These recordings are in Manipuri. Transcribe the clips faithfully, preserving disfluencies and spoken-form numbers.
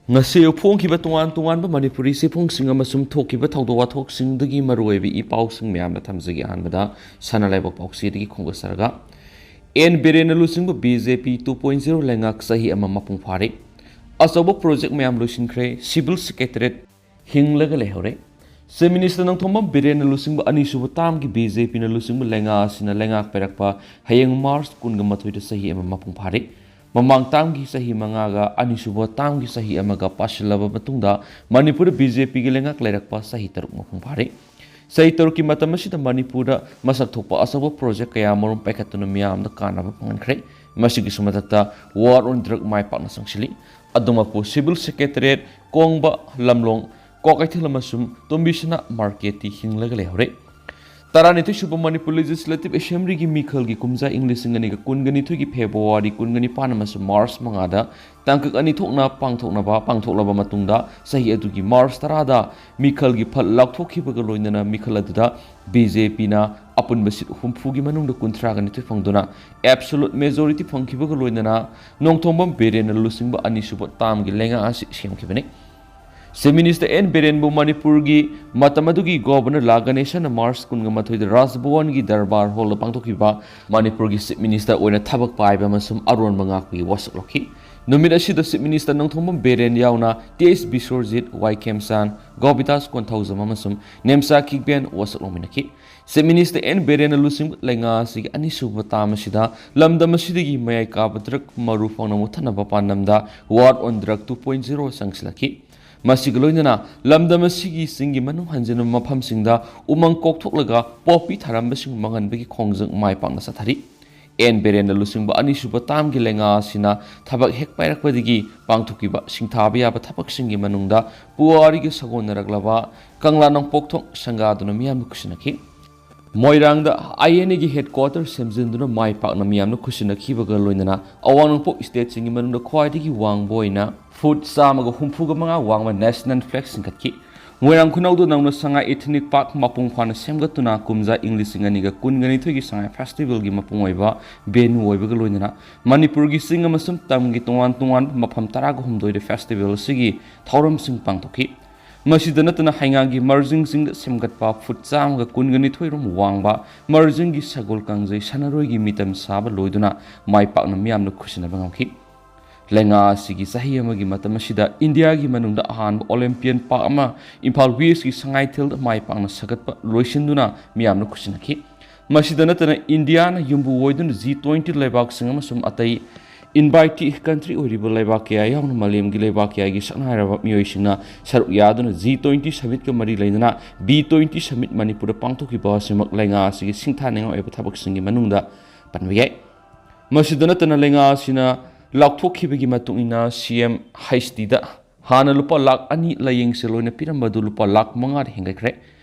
ꯉꯁꯤ ꯐꯣꯡꯈꯤꯕ ꯇꯣꯉꯥꯟ ꯇꯣꯉꯥꯟꯕ ꯃꯅꯤꯄꯨꯔꯤ ꯆꯦꯐꯣꯡꯁꯤꯡ ꯑꯃꯁꯨꯡ ꯊꯣꯛꯈꯤꯕ ꯊꯧꯗꯣꯛ ꯋꯥꯊꯣꯛꯁꯤꯡꯗꯒꯤ ꯃꯔꯨꯑꯣꯏꯕ ꯏ ꯄꯥꯎꯁꯤꯡ ꯃꯌꯥꯝꯗ ꯊꯝꯖꯒꯦ꯫ ꯑꯍꯥꯟꯕꯗ ꯁꯅꯥ ꯂꯩꯕꯥꯛ ꯄꯥꯎꯆꯦꯗꯒꯤ ꯈꯣꯡꯗꯥꯖꯔꯒ, ꯑꯦꯟ ꯕꯤꯔꯦꯟꯅ ꯂꯨꯆꯤꯡꯕ B J P two point zero ꯂꯩꯉꯥꯛ ꯆꯍꯤ ꯑꯃ ꯃꯄꯨꯡ ꯐꯥꯔꯦ꯫ ꯑꯆꯧꯕ ꯄ꯭ꯔꯣꯖꯦꯛ ꯃꯌꯥꯝ ꯂꯣꯏꯁꯤꯟꯈ꯭ꯔꯦ꯫ ꯁꯤꯚꯤꯜ ꯁꯦꯀ꯭ꯔꯦꯇꯔꯤꯌꯦꯠ ꯍꯤꯡꯂꯒ ꯂꯩꯍꯧꯔꯦ꯫ ꯆꯤꯐ ꯃꯤꯅꯤꯁꯇꯔ ꯅꯣꯡꯊꯣꯝꯕꯝ ꯕꯤꯔꯦꯟꯅ ꯂꯨꯆꯤꯡꯕ ꯑꯅꯤꯁꯨꯕ ꯇꯥꯝꯒꯤ ꯕꯤ ꯖꯦ ꯄꯤꯅ ꯂꯨꯆꯤꯡꯕ ꯂꯩꯉꯥꯛ ꯑꯁꯤꯅ ꯂꯩꯉꯥꯛ ꯄꯥꯏꯔꯛꯄ ꯍꯌꯦꯡ ꯃꯥꯔꯆ ꯀꯨꯟꯒ ꯃꯥꯊꯣꯏꯗ ꯆꯍꯤ ꯑꯃ ꯃꯄꯨꯡ ꯐꯥꯔꯦ꯫ ꯃꯃꯥꯡ ꯇꯥꯝꯒꯤ ꯆꯍꯤ ꯃꯉꯥꯒ ꯑꯅꯤꯁꯨꯕ ꯇꯥꯝꯒꯤ ꯆꯍꯤ ꯑꯃꯒ ꯄꯥꯁꯤꯜꯂꯕ ꯃꯇꯨꯡꯗ ꯃꯅꯤꯄꯨꯔꯗ ꯕꯤ ꯖꯦ ꯄꯤꯒꯤ ꯂꯩꯉꯥꯛ ꯂꯩꯔꯛꯄ ꯆꯍꯤ ꯇꯔꯨꯛ ꯃꯄꯨꯡ ꯐꯥꯔꯦ꯫ ꯆꯍꯤ ꯇꯔꯨꯛꯀꯤ ꯃꯇꯝ ꯑꯁꯤꯗ ꯃꯅꯤꯄꯨꯔꯗ ꯃꯁꯛ ꯊꯣꯛꯄ ꯑꯆꯧꯕ ꯄ꯭ꯔꯣꯖꯦꯛ ꯀꯌꯥ ꯃꯔꯨꯝ ꯄꯥꯏꯈꯠꯇꯨꯅ ꯃꯤꯌꯥꯝꯗ ꯀꯥꯟꯅꯕ ꯐꯪꯍꯟꯈ꯭ꯔꯦ꯫ ꯃꯁꯤꯒꯤꯁꯨ ꯃꯊꯛꯇ War on Drug ꯃꯥꯏ ꯄꯥꯛꯅ ꯆꯪꯁꯤꯜꯂꯤ꯫ ꯑꯗꯨꯃꯛꯄꯨ ꯁꯤꯚꯤꯜ ꯁꯦꯀ꯭ꯔꯦꯇꯔꯤꯌꯦꯠ, ꯀꯣꯡꯕ, ꯂꯝꯂꯣꯡ, ꯀ꯭ꯋꯥꯀꯩꯊꯦꯜ ꯑꯃꯁꯨꯡ ꯇꯣꯝꯕꯤꯁꯅꯥ ꯃꯥꯔꯀꯦꯠꯇꯤ ꯍꯤꯡꯂꯒ ꯂꯩꯍꯧꯔꯦ꯫ ꯇꯔꯥꯅꯤꯊꯣꯏ ꯁꯨꯕ ꯃꯅꯤꯄꯨꯔ ꯂꯦꯖꯤꯁꯂꯦꯇꯤꯚ ꯑꯦꯁꯦꯝꯕ꯭ꯂꯤꯒꯤ ꯃꯤꯈꯜꯒꯤ ꯀꯨꯝꯖꯥ ꯏꯪ ꯂꯤꯁꯤꯡ ꯑꯅꯤꯒ ꯀꯨꯟꯒ ꯅꯤꯊꯣꯏꯒꯤ ꯐꯦꯕ꯭ꯔꯨꯋꯥꯔꯤ ꯀꯨꯟꯒ ꯅꯤꯄꯥꯟ ꯑꯃꯁꯨꯡ ꯃꯥꯔꯆ ꯃꯉꯥꯗ ꯇꯥꯡꯀꯛ ꯑꯅꯤ ꯊꯣꯛꯅ ꯄꯥꯡꯊꯣꯛꯅꯕ ꯄꯥꯡꯊꯣꯛꯂꯕ ꯃꯇꯨꯡꯗ, ꯆꯍꯤ ꯑꯗꯨꯒꯤ ꯃꯥꯔꯆ ꯇꯔꯥꯗ ꯃꯤꯈꯜꯒꯤ ꯐꯜ ꯂꯥꯎꯊꯣꯛꯈꯤꯕꯒ ꯂꯣꯏꯅꯅ ꯃꯤꯈꯜ ꯑꯗꯨꯗ ꯕꯤ ꯖꯦ ꯄꯤꯅ ꯑꯄꯨꯟꯕ ꯁꯤꯠ ꯍꯨꯝꯐꯨꯒꯤ ꯃꯅꯨꯡꯗ ꯀꯨꯟꯊ꯭ꯔꯥꯒ ꯅꯤꯊꯣꯏ ꯐꯪꯗꯨꯅ ꯑꯦꯕꯁꯣꯂꯨꯠ ꯃꯦꯖꯣꯔꯤꯇꯤ ꯐꯪꯈꯤꯕꯒ ꯂꯣꯏꯅꯅ ꯅꯣꯡꯊꯣꯝꯕꯝ ꯕꯤꯔꯦꯟꯅ ꯂꯨꯆꯤꯡꯕ ꯑꯅꯤꯁꯨꯕ ꯇꯥꯝꯒꯤ ꯂꯩꯉꯥꯛ ꯑꯁꯤ ꯁꯦꯝꯈꯤꯕꯅꯤ꯫ ꯆꯤꯐ ꯃꯤꯅꯤꯁꯇꯔ ꯑꯦꯟ ꯕꯤꯔꯦꯟꯕꯨ ꯃꯅꯤꯄꯨꯔꯒꯤ ꯃꯇꯝ ꯑꯗꯨꯒꯤ ꯒꯣꯚꯔꯅꯔ ꯂꯥ ꯒꯅꯦꯁꯟꯅ ꯃꯥꯔꯆ ꯀꯨꯟꯒ ꯃꯥꯊꯣꯏꯗ ꯔꯥꯖꯚꯋꯟꯒꯤ ꯗꯔꯕꯥꯔ ꯍꯣꯜꯗ ꯄꯥꯡꯊꯣꯛꯈꯤꯕ ꯃꯅꯤꯄꯨꯔꯒꯤ ꯆꯤꯐ ꯃꯤꯅꯤꯁꯇꯔ ꯑꯣꯏꯅ ꯊꯕꯛ ꯄꯥꯏꯕ ꯑꯃꯁꯨꯡ ꯑꯔꯣꯟꯕ ꯉꯥꯛꯄꯒꯤ ꯋꯥꯁꯛ ꯂꯧꯈꯤ꯫ ꯅꯨꯃꯤꯠ ꯑꯁꯤꯗ ꯆꯤꯐ ꯃꯤꯅꯤꯁꯇꯔ ꯅꯣꯡꯊꯣꯝꯕꯝ ꯕꯤꯔꯦꯟ ꯌꯥꯎꯅ ꯇꯤ ꯑꯩꯆ ꯕꯤꯁ꯭ꯋꯔꯖꯤꯠ, ꯋꯥꯏ ꯈꯦꯝꯆꯥꯟ, ꯒꯣꯕꯤꯗꯥꯁ ꯀꯣꯟꯊꯧꯖꯝ ꯑꯃꯁꯨꯡ ꯅꯦꯝꯆꯥ ꯀꯤꯛꯕꯦꯟ ꯋꯥꯁꯛ ꯂꯧꯃꯤꯟꯅꯈꯤ꯫ ꯆꯤꯐ ꯃꯤꯅꯤꯁꯇꯔ ꯑꯦꯟ ꯕꯤꯔꯦꯟꯅ ꯂꯨꯆꯤꯡꯕ ꯂꯩꯉꯥꯛ ꯑꯁꯤꯒꯤ ꯑꯅꯤꯁꯨꯕ ꯇꯥꯝ ꯑꯁꯤꯗ ꯂꯝꯗꯝ ꯑꯁꯤꯗꯒꯤ ꯃꯌꯥꯏ ꯀꯥꯕ ꯗ꯭ꯔꯒ ꯃꯔꯨ ꯐꯪꯅ ꯃꯨꯠꯊꯠꯅꯕ ꯄꯥꯟꯗꯝꯗ War on Drug two point zero ꯆꯪꯁꯤꯜꯂꯛꯈꯤ꯫ ꯃꯁꯤꯒ ꯂꯣꯏꯅꯅ ꯂꯝꯗꯝ ꯑꯁꯤꯒꯤ ꯆꯤꯡꯒꯤ ꯃꯅꯨꯡ ꯍꯟꯖꯤꯟꯕ ꯃꯐꯝꯁꯤꯡꯗ ꯎꯃꯪ ꯀꯣꯛꯊꯣꯛꯂꯒ ꯄꯣꯄꯤ ꯊꯥꯔꯝꯕꯁꯤꯡ ꯃꯥꯡꯍꯟꯕꯒꯤ ꯈꯣꯡꯖꯪ ꯃꯥꯏ ꯄꯥꯛꯅ ꯆꯠꯊꯔꯤ꯫ ꯑꯦꯟ ꯕꯤꯔꯦꯟꯅ ꯂꯨꯆꯤꯡꯕ ꯑꯅꯤꯁꯨꯕ ꯇꯥꯝꯒꯤ ꯂꯩꯉꯥꯛ ꯑꯁꯤꯅ ꯊꯕꯛ ꯍꯦꯛ ꯄꯥꯏꯔꯛꯄꯗꯒꯤ ꯄꯥꯡꯊꯣꯛꯈꯤꯕ ꯁꯤꯡꯊꯥꯕ ꯌꯥꯕ ꯊꯕꯛꯁꯤꯡꯒꯤ ꯃꯅꯨꯡꯗ ꯄꯨꯋꯥꯔꯤꯒ ꯁꯥꯒꯣꯟꯅꯔꯛꯂꯕ ꯀꯪꯂꯥ ꯅꯣꯡꯄꯣꯛꯊꯣꯡ ꯁꯪꯒꯥꯗꯨꯅ ꯃꯤꯌꯥꯝꯅ ꯈꯨꯠꯁꯤꯟꯅꯈꯤ꯫ ꯃꯣꯏꯔꯥꯡꯗ ꯑꯥꯏ ꯑꯦꯟ ꯑꯦꯒꯤ ꯍꯦꯗꯀ꯭ꯋꯥꯇꯔ ꯁꯦꯝꯖꯤꯟꯗꯨꯅ ꯃꯥꯏ ꯄꯥꯛꯅ ꯃꯤꯌꯥꯝꯅ ꯈꯨꯠꯁꯤꯟꯅꯈꯤꯕꯒ ꯂꯣꯏꯅꯅ ꯑꯋꯥꯡ ꯅꯣꯡꯄꯣꯛ ꯁ꯭ꯇꯦꯠꯁꯤꯡꯒꯤ ꯃꯅꯨꯡꯗ ꯈ꯭ꯋꯥꯏꯗꯒꯤ ꯋꯥꯡꯕ ꯑꯣꯏꯅ ꯐꯨꯠ ꯆꯥꯝꯃꯒ ꯍꯨꯝꯐꯨꯒ ꯃꯉꯥ ꯋꯥꯡꯕ ꯅꯦꯁꯅꯦꯜ ꯐ꯭ꯂꯦꯒ ꯆꯤꯡꯈꯠꯈꯤ꯫ ꯃꯣꯏꯔꯥꯡ ꯈꯨꯅꯧꯗ ꯅꯧꯅ ꯁꯉꯥꯏ Ethnic Park ꯃꯄꯨꯡ ꯐꯥꯅ ꯁꯦꯝꯒꯠꯇꯨꯅ ꯀꯨꯝꯖꯥ ꯏꯪ ꯂꯤꯁꯤꯡ ꯑꯅꯤꯒ ꯀꯨꯟꯒ ꯅꯤꯊꯣꯏꯒꯤ ꯁꯉꯥꯏ Festivalꯒꯤ ꯃꯄꯨꯡ ꯑꯣꯏꯕ venue ꯑꯣꯏꯕꯒ ꯂꯣꯏꯅꯅ ꯃꯅꯤꯄꯨꯔꯒꯤ ꯆꯤꯡ ꯑꯃꯁꯨꯡ ꯇꯝꯒꯤ ꯇꯣꯉꯥꯟ ꯇꯣꯉꯥꯟꯕ ꯃꯐꯝ ꯇꯔꯥꯒ ꯍꯨꯝꯗꯣꯏꯗ festival ꯑꯁꯤꯒꯤ ꯊꯧꯔꯝꯁꯤꯡ ꯄꯥꯡꯊꯣꯛꯈꯤ꯫ ꯃꯁꯤꯗ ꯅꯠꯇꯅ ꯍꯩꯉꯥꯡꯒꯤ ꯃꯔꯖꯤꯡ ꯆꯤꯡꯗ ꯁꯦꯝꯒꯠꯄ ꯐꯨꯠ ꯆꯥꯝꯃꯒ ꯀꯨꯟꯒ ꯅꯤꯊꯣꯏ ꯔꯣꯝ ꯋꯥꯡꯕ ꯃꯔꯖꯤꯡꯒꯤ ꯁꯒꯣꯜ ꯀꯥꯡꯖꯩ ꯁꯥꯟꯅꯔꯣꯏꯒꯤ ꯃꯤꯇꯝ ꯁꯥꯕ ꯂꯣꯏꯗꯨꯅ ꯃꯥꯏ ꯄꯥꯛꯅ ꯃꯤꯌꯥꯝꯅ ꯈꯨꯠꯁꯤꯟꯅꯕ ꯉꯝꯈꯤ꯫ ꯂꯩꯉꯥꯛ ꯑꯁꯤꯒꯤ ꯆꯍꯤ ꯑꯃꯒꯤ ꯃꯇꯝ ꯑꯁꯤꯗ ꯏꯟꯗꯤꯌꯥꯒꯤ ꯃꯅꯨꯡꯗ ꯑꯍꯥꯟꯕ Olympian Park ꯑꯃ ꯏꯝꯐꯥꯜ Westꯀꯤ ꯁꯉꯥꯏꯊꯦꯜꯗ ꯃꯥꯏ ꯄꯥꯛꯅ ꯁꯥꯒꯠꯄ ꯂꯣꯏꯁꯤꯟꯗꯨꯅ ꯃꯤꯌꯥꯝꯅ ꯈꯨꯠꯁꯤꯟꯅꯈꯤ꯫ ꯃꯁꯤꯗ ꯅꯠꯇꯅ ꯏꯟꯗꯤꯌꯥꯅ ꯌꯨꯝꯕꯨ ꯑꯣꯏꯗꯨꯅ G twenty ꯂꯩꯕꯥꯛꯁꯤꯡ ꯑꯃꯁꯨꯡ ꯑꯇꯩ invitee country ꯑꯣꯏꯔꯤꯕ ꯂꯩꯕꯥꯛ ꯀꯌꯥ ꯌꯥꯎꯅ ꯃꯥꯂꯦꯝꯒꯤ ꯂꯩꯕꯥꯛ ꯀꯌꯥꯒꯤ ꯁꯛꯅꯥꯏꯔꯕ ꯃꯤꯑꯣꯏꯁꯤꯡꯅ ꯁꯔꯨꯛ ꯌꯥꯗꯨꯅ G twenty summitꯀ ꯃꯔꯤ ꯂꯩꯅꯅ B twenty summit ꯃꯅꯤꯄꯨꯔꯗ ꯄꯥꯡꯊꯣꯛꯈꯤꯕ ꯑꯁꯤꯃꯛ ꯂꯩꯉꯥꯛ ꯑꯁꯤꯒꯤ ꯁꯤꯡꯊꯥꯅꯤꯡꯉꯥꯏ ꯑꯣꯏꯕ ꯊꯕꯛꯁꯤꯡꯒꯤ ꯃꯅꯨꯡꯗ ꯄꯟꯕ ꯌꯥꯏ꯫ ꯃꯁꯤꯗ ꯅꯠꯇꯅ ꯂꯩꯉꯥꯛ ꯑꯁꯤꯅ ꯂꯥꯎꯊꯣꯛꯈꯤꯕꯒꯤ ꯃꯇꯨꯡ ꯏꯟꯅ C M H Dꯗ ꯍꯥꯟꯅ ꯂꯨꯄꯥ ꯂꯥꯈ ꯑꯅꯤ ꯂꯥꯏꯌꯦꯡꯁꯦꯜ ꯑꯣꯏꯅ ꯄꯤꯔꯝꯕ ꯑꯗꯨ ꯂꯨꯄꯥ ꯂꯥꯈ ꯃꯉꯥꯗ ꯍꯦꯟꯒꯠꯈ꯭ꯔꯦ꯫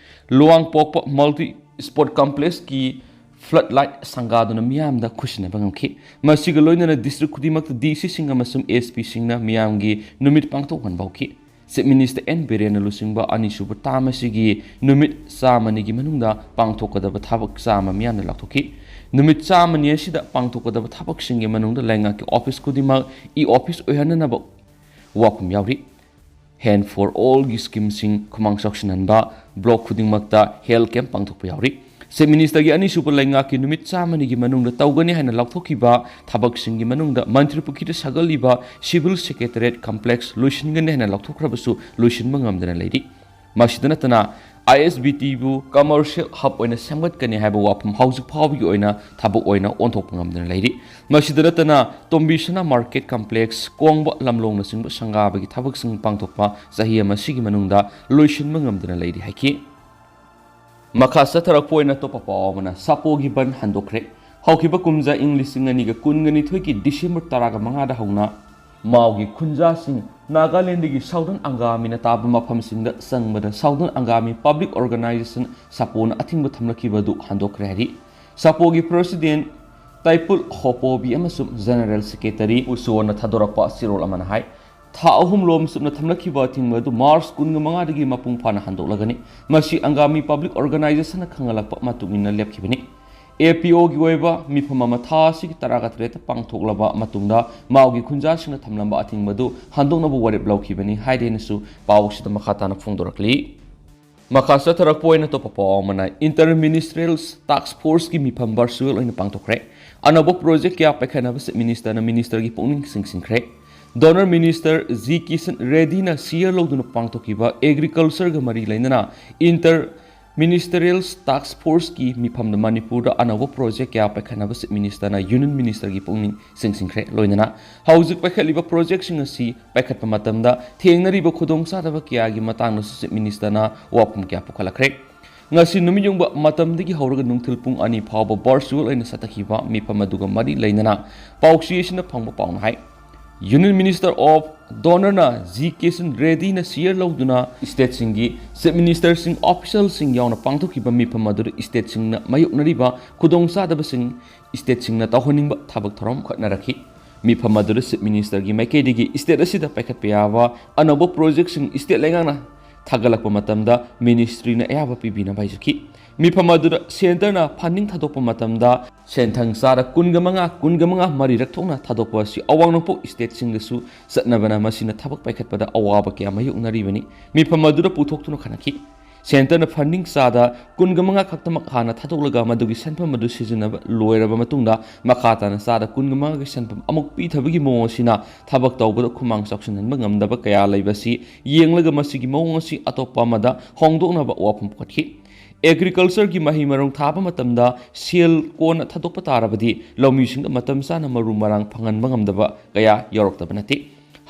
ꯂꯨꯋꯥꯡꯄꯣꯛꯄ Multi Sport Complexꯀꯤ floodlight ꯁꯪꯒꯥꯗꯨꯅ ꯃꯤꯌꯥꯝꯗ ꯈꯨꯠꯁꯤꯟꯅꯕ ꯉꯝꯈꯤ꯫ ꯃꯁꯤꯒ ꯂꯣꯏꯅꯅ district ꯈꯨꯗꯤꯡꯃꯛꯇ DCꯁꯤꯡ ꯑꯃꯁꯨꯡ SPꯁꯤꯡꯅ ꯃꯤꯌꯥꯝꯒꯤ ꯅꯨꯃꯤꯠ ꯄꯥꯡꯊꯣꯛꯍꯟꯕ ꯍꯧꯈꯤ꯫ Chief Minister N ꯕꯤꯔꯦꯟꯅ ꯂꯨꯆꯤꯡꯕ ꯑꯅꯤꯁꯨꯕ term ꯑꯁꯤꯒꯤ ꯅꯨꯃꯤꯠ ꯆꯥꯝꯃꯅꯤꯒꯤ ꯃꯅꯨꯡꯗ ꯄꯥꯡꯊꯣꯛꯀꯗꯕ ꯊꯕꯛ ꯆꯥꯝꯃ ꯃꯤꯌꯥꯝꯅ ꯂꯥꯎꯊꯣꯛꯈꯤ꯫ ꯅꯨꯃꯤꯠ ꯆꯥꯝꯃꯅꯤ ꯑꯁꯤꯗ ꯄꯥꯡꯊꯣꯛꯀꯗꯕ ꯊꯕꯛꯁꯤꯡꯒꯤ ꯃꯅꯨꯡꯗ ꯂꯩꯉꯥꯛꯀꯤ office ꯈꯨꯗꯤꯡꯃꯛ e-office ꯑꯣꯏꯍꯟꯅꯅꯕ ꯋꯥꯐꯝ ꯌꯥꯎꯔꯤ꯫ Hand for Allꯒꯤ schemeꯁꯤꯡ ꯈꯨꯃꯥꯡ ꯆꯥꯎꯁꯤꯟꯍꯟꯕ, block ꯈꯨꯗꯤꯡꯃꯛꯇ health camp ꯄꯥꯡꯊꯣꯛꯄ ꯌꯥꯎꯔꯤ꯫ Chief Ministerꯒꯤ ꯑꯅꯤꯁꯨꯕ ꯂꯩꯉꯥꯛꯀꯤ ꯅꯨꯃꯤꯠ ꯆꯥꯝꯃꯅꯤꯒꯤ ꯃꯅꯨꯡꯗ ꯇꯧꯒꯅꯤ ꯍꯥꯏꯅ ꯂꯥꯎꯊꯣꯛꯈꯤꯕ ꯊꯕꯛꯁꯤꯡꯒꯤ ꯃꯅꯨꯡꯗ ꯃꯟꯇ꯭ꯔꯤ ꯄꯨꯈ꯭ꯔꯤꯗ ꯁꯥꯒꯠꯂꯤꯕ Civil Secretariat Complex ꯂꯣꯏꯁꯤꯟꯒꯅꯤ ꯍꯥꯏꯅ ꯂꯥꯎꯊꯣꯛꯈ꯭ꯔꯕꯁꯨ ꯂꯣꯏꯁꯤꯟꯕ ꯉꯝꯗꯅ ꯂꯩꯔꯤ꯫ ꯃꯁꯤꯗ ꯅꯠꯇꯅ ISBTꯕꯨ commercial hub ꯑꯣꯏꯅ ꯁꯦꯝꯒꯠꯀꯅꯤ ꯍꯥꯏꯕ ꯋꯥꯐꯝ ꯍꯧꯖꯤꯛ ꯐꯥꯎꯕꯒꯤ ꯑꯣꯏꯅ ꯊꯕꯛ ꯑꯣꯏꯅ ꯑꯣꯟꯊꯣꯛꯄ ꯉꯝꯗꯅ ꯂꯩꯔꯤ꯫ ꯃꯁꯤꯗ ꯅꯠꯇꯅ ꯇꯣꯝꯕꯤꯁꯅꯥ market complex, ꯀꯣꯡꯕ ꯂꯝꯂꯣꯡꯅꯆꯤꯡꯕ ꯁꯪꯒꯥꯕꯒꯤ ꯊꯕꯛꯁꯤꯡ ꯄꯥꯡꯊꯣꯛꯄ ꯆꯍꯤ ꯑꯃꯁꯤꯒꯤ ꯃꯅꯨꯡꯗ ꯂꯣꯏꯁꯤꯟꯕ ꯉꯝꯗꯅ ꯂꯩꯔꯤ ꯍꯥꯏꯈꯤ꯫ ꯃꯈꯥ ꯆꯠꯊꯔꯛꯄ ꯑꯣꯏꯅ ꯑꯇꯣꯞꯄ ꯄꯥꯎ ꯑꯃꯅ ꯁꯥꯄꯣꯒꯤ ꯕꯟ ꯍꯟꯗꯣꯛꯈ꯭ꯔꯦ꯫ ꯍꯧꯈꯤꯕ ꯀꯨꯝꯖꯥ ꯏꯪ ꯂꯤꯁꯤꯡ ꯑꯅꯤꯒ ꯀꯨꯟꯒ ꯅꯤꯊꯣꯏꯒꯤ December ꯇꯔꯥꯒ ꯃꯉꯥꯗ ꯍꯧꯅ ꯃꯥꯎꯒꯤ ꯈꯨꯟꯖꯥꯁꯤꯡ ꯅꯥꯒꯥꯂꯦꯟꯗꯒꯤ Southern Angamina ꯇꯥꯕ ꯃꯐꯝꯁꯤꯡꯗ ꯆꯪꯕꯗ Southern Angami Public Organisation ꯁꯥꯄꯣꯅ ꯑꯊꯤꯡꯕ ꯊꯝꯂꯛꯈꯤꯕ ꯑꯗꯨ ꯍꯟꯗꯣꯛꯈ꯭ꯔꯦ ꯍꯥꯏꯔꯤ꯫ ꯁꯥꯄꯣꯒꯤ President ꯇꯥꯏꯄꯨꯜ ꯍꯣꯄꯣꯕꯤ ꯑꯃꯁꯨꯡ General Secretary ꯎꯁꯣꯅ ꯊꯥꯗꯣꯔꯛꯄ ꯆꯦꯔꯣꯜ ꯑꯃꯅ ꯍꯥꯏ, ꯊꯥ ꯑꯍꯨꯝ ꯂꯣꯝ ꯆꯨꯞꯅ ꯊꯝꯂꯛꯈꯤꯕ ꯑꯊꯤꯡꯕ ꯑꯗꯨ ꯃꯥꯔꯆ ꯀꯨꯟꯒ ꯃꯉꯥꯗꯒꯤ ꯃꯄꯨꯡ ꯐꯥꯅ ꯍꯟꯗꯣꯛꯂꯒꯅꯤ꯫ ꯃꯁꯤ ꯑꯪꯒꯥꯃꯤ ꯄꯕ꯭ꯂꯤꯛ ꯑꯣꯔꯒꯅꯥꯏꯖꯦꯁꯟꯅ ꯈꯪꯍꯜꯂꯛꯄ ꯃꯇꯨꯡ ꯏꯟꯅ ꯂꯦꯞꯈꯤꯕꯅꯤ꯫ ꯑꯦ ꯄꯤ ꯑꯣꯒꯤ ꯑꯣꯏꯕ ꯃꯤꯐꯝ ꯑꯃ ꯊꯥ ꯑꯁꯤꯒꯤ ꯇꯔꯥꯒ ꯇꯔꯦꯠꯇ ꯄꯥꯡꯊꯣꯛꯂꯕ ꯃꯇꯨꯡꯗ ꯃꯥꯎꯒꯤ ꯈꯨꯟꯖꯥꯁꯤꯡꯅ ꯊꯝꯂꯝꯕ ꯑꯊꯤꯡꯕ ꯑꯗꯨ ꯍꯟꯗꯣꯛꯅꯕ ꯋꯥꯔꯦꯞ ꯂꯧꯈꯤꯕꯅꯤ ꯍꯥꯏꯗꯦꯅꯁꯨ ꯄꯥꯎ ꯑꯁꯤꯗ ꯃꯈꯥ ꯇꯥꯅ ꯐꯣꯡꯗꯣꯔꯛꯂꯤ꯫ ꯃꯈꯥ ꯆꯠꯊꯔꯛꯄ ꯑꯣꯏꯅ ꯑꯇꯣꯞꯄ ꯄꯥꯎ ꯑꯃꯅ, ꯏꯟꯇꯔ ꯃꯤꯅꯤꯁꯇ꯭ꯔꯤꯌꯦꯜ ꯇꯥꯛꯁ ꯐꯣꯔꯁꯀꯤ ꯃꯤꯐꯝ ꯚꯔꯆꯨꯋꯦꯜ ꯑꯣꯏꯅ ꯄꯥꯡꯊꯣꯛꯈ꯭ꯔꯦ꯫ ꯑꯅꯧꯕ ꯄ꯭ꯔꯣꯖꯦꯛ ꯀꯌꯥ ꯄꯥꯏꯈꯠꯅꯕ ꯆꯤꯐ ꯃꯤꯅꯤꯁꯇꯔꯅ ꯃꯤꯅꯤꯁꯇꯔꯒꯤ ꯄꯨꯛꯅꯤꯡ ꯆꯤꯡꯁꯤꯟꯈ꯭ꯔꯦ꯫ ꯗꯣꯅꯔ ꯃꯤꯅꯤꯁꯇꯔ ꯖꯤ ꯀꯤꯁꯟ ꯔꯦꯗꯤꯅ ꯁꯤꯌꯔ ꯂꯧꯗꯨꯅ ꯄꯥꯡꯊꯣꯛꯈꯤꯕ ꯑꯦꯒ꯭ꯔꯤꯀꯜꯆꯔꯒ ꯃꯔꯤ ꯂꯩꯅꯅ ꯏꯟꯇꯔ ꯃꯤꯅꯤꯁꯇꯔꯤꯌꯦꯜ ꯇꯥꯛꯁ ꯐꯣꯔꯁꯀꯤ ꯃꯤꯐꯝꯗ ꯃꯅꯤꯄꯨꯔꯗ ꯑꯅꯧꯕ ꯄ꯭ꯔꯣꯖꯦꯛ ꯀꯌꯥ ꯄꯥꯏꯈꯠꯅꯕ ꯆꯤꯐ ꯃꯤꯅꯤꯁꯇꯔꯅ ꯌꯨꯅꯤꯌꯟ ꯃꯤꯅꯤꯁꯇꯔꯒꯤ ꯄꯨꯛꯅꯤꯡ ꯆꯤꯡꯁꯤꯟꯈ꯭ꯔꯦ꯫ ꯂꯣꯏꯅꯅ ꯍꯧꯖꯤꯛ ꯄꯥꯏꯈꯠꯂꯤꯕ ꯄ꯭ꯔꯣꯖꯦꯛꯁꯤꯡ ꯑꯁꯤ ꯄꯥꯏꯈꯠꯄ ꯃꯇꯝꯗ ꯊꯦꯡꯅꯔꯤꯕ ꯈꯨꯗꯣꯡꯆꯥꯗꯕ ꯀꯌꯥꯒꯤ ꯃꯇꯥꯡꯗꯁꯨ ꯆꯤꯐ ꯃꯤꯅꯤꯁꯇꯔꯅ ꯋꯥꯐꯝ ꯀꯌꯥ ꯄꯨꯈꯠꯂꯛꯈ꯭ꯔꯦ꯫ ꯉꯁꯤ ꯅꯨꯃꯤꯠ ꯌꯨꯡꯕ ꯃꯇꯝꯗꯒꯤ ꯍꯧꯔꯒ ꯅꯨꯡꯊꯤꯜ ꯄꯨꯡ ꯑꯅꯤ ꯐꯥꯎꯕ ꯚꯔꯆꯨꯋꯦꯜ ꯑꯣꯏꯅ ꯆꯠꯊꯈꯤꯕ ꯃꯤꯐꯝ ꯑꯗꯨꯒ ꯃꯔꯤ ꯂꯩꯅꯅ ꯄꯥꯎꯆꯦ ꯑꯁꯤꯅ ꯐꯪꯕ ꯄꯥꯎꯅ ꯍꯥꯏ꯫ Union minister of ꯗꯣꯅꯔꯅ G Kisan ꯔꯦꯗꯤꯅ ꯁꯤꯌꯔ ꯂꯧꯗꯨꯅ ꯁ꯭ꯇꯦꯠꯁꯤꯡꯒꯤ ꯆꯤꯐ ꯃꯤꯅꯤꯁꯇꯔꯁꯤꯡ, ꯑꯣꯐꯤꯁꯤꯌꯦꯜꯁꯤꯡ ꯌꯥꯎꯅ ꯄꯥꯡꯊꯣꯛꯈꯤꯕ ꯃꯤꯐꯝ ꯑꯗꯨꯗ ꯁ꯭ꯇꯦꯠꯁꯤꯡꯅ ꯃꯥꯌꯣꯛꯅꯔꯤꯕ ꯈꯨꯗꯣꯡꯆꯥꯗꯕꯁꯤꯡ ꯁ꯭ꯇꯦꯠꯁꯤꯡꯅ ꯇꯧꯍꯟꯅꯤꯡꯕ ꯊꯕꯛ ꯊꯧꯔꯝ ꯈꯣꯠꯅꯔꯛꯈꯤ꯫ ꯃꯤꯐꯝ ꯑꯗꯨꯗ ꯆꯤꯐ ꯃꯤꯅꯤꯁꯇꯔꯒꯤ ꯃꯥꯏꯀꯩꯗꯒꯤ ꯁ꯭ꯇꯦꯠ ꯑꯁꯤꯗ ꯄꯥꯏꯈꯠꯄ ꯌꯥꯕ ꯑꯅꯧꯕ ꯄ꯭ꯔꯣꯖꯦꯛꯁꯤꯡ ꯁ꯭ꯇꯦꯠ ꯂꯩꯉꯥꯛꯅ ꯊꯥꯒꯠꯂꯛꯄ ꯃꯇꯝꯗ ꯃꯤꯅꯤꯁꯇ꯭ꯔꯤꯅ ꯑꯌꯥꯕ ꯄꯤꯕꯤꯅꯕ ꯍꯥꯏꯖꯈꯤ꯫ ꯃꯤꯐꯝ ꯑꯗꯨꯗ ꯁꯦꯟꯇꯔꯅ ꯐꯟꯗꯤꯡ ꯊꯥꯗꯣꯛꯄ ꯃꯇꯝꯗ ꯁꯦꯟꯊꯪ ꯆꯥꯗ ꯀꯨꯟꯒ ꯃꯉꯥ, ꯀꯨꯟꯒ ꯃꯉꯥ ꯃꯔꯤꯔꯛ ꯊꯣꯛꯅ ꯊꯥꯗꯣꯛꯄ ꯑꯁꯤ ꯑꯋꯥꯡ ꯅꯣꯡꯄꯣꯛ ꯁ꯭ꯇꯦꯠꯁꯤꯡꯗꯁꯨ ꯆꯠꯅꯕꯅ ꯃꯁꯤꯅ ꯊꯕꯛ ꯄꯥꯏꯈꯠꯄꯗ ꯑꯋꯥꯕ ꯀꯌꯥ ꯃꯥꯌꯣꯛꯅꯔꯤꯕꯅꯤ꯫ ꯃꯤꯐꯝ ꯑꯗꯨꯗ ꯄꯨꯊꯣꯛꯇꯨꯅ ꯈꯟꯅꯈꯤ꯫ ꯁꯦꯟꯇꯔꯅ ꯐꯟꯗꯤꯡ ꯆꯥꯗ ꯀꯨꯟꯒ ꯃꯉꯥ ꯈꯛꯇꯃꯛ ꯍꯥꯟꯅ ꯊꯥꯗꯣꯛꯂꯒ ꯃꯗꯨꯒꯤ ꯁꯦꯟꯐꯝ ꯑꯗꯨ ꯁꯤꯖꯤꯟꯅꯕ ꯂꯣꯏꯔꯕ ꯃꯇꯨꯡꯗ ꯃꯈꯥ ꯇꯥꯅ ꯆꯥꯗ ꯀꯨꯟꯒ ꯃꯉꯥꯒꯤ ꯁꯦꯟꯐꯝ ꯑꯃꯨꯛ ꯄꯤꯊꯕꯒꯤ ꯃꯑꯣꯡ ꯑꯁꯤꯅ ꯊꯕꯛ ꯇꯧꯕꯗ ꯈꯨꯃꯥꯡ ꯆꯥꯎꯁꯤꯟꯍꯟꯕ ꯉꯝꯗꯕ ꯀꯌꯥ ꯂꯩꯕ ꯑꯁꯤ ꯌꯦꯡꯂꯒ ꯃꯁꯤꯒꯤ ꯃꯑꯣꯡ ꯑꯁꯤ ꯑꯇꯣꯞꯄ ꯑꯃꯗ ꯍꯣꯡꯗꯣꯛꯅꯕ ꯋꯥꯐꯝ ꯄꯨꯈꯠꯈꯤ꯫ ꯑꯦꯒ꯭ꯔꯤꯀꯜꯆꯔꯒꯤ ꯃꯍꯩ ꯃꯔꯣꯡ ꯊꯥꯕ ꯃꯇꯝꯗ ꯁꯦꯜ ꯀꯣꯟꯅ ꯊꯥꯗꯣꯛꯄ ꯇꯥꯔꯕꯗꯤ ꯂꯧꯃꯤꯁꯤꯡꯗ ꯃꯇꯝ ꯆꯥꯅ ꯃꯔꯨ ꯃꯔꯥꯡ ꯐꯪꯍꯟꯕ ꯉꯝꯗꯕ ꯀꯌꯥ ꯌꯥꯎꯔꯛꯇꯕ ꯅꯠꯇꯦ꯫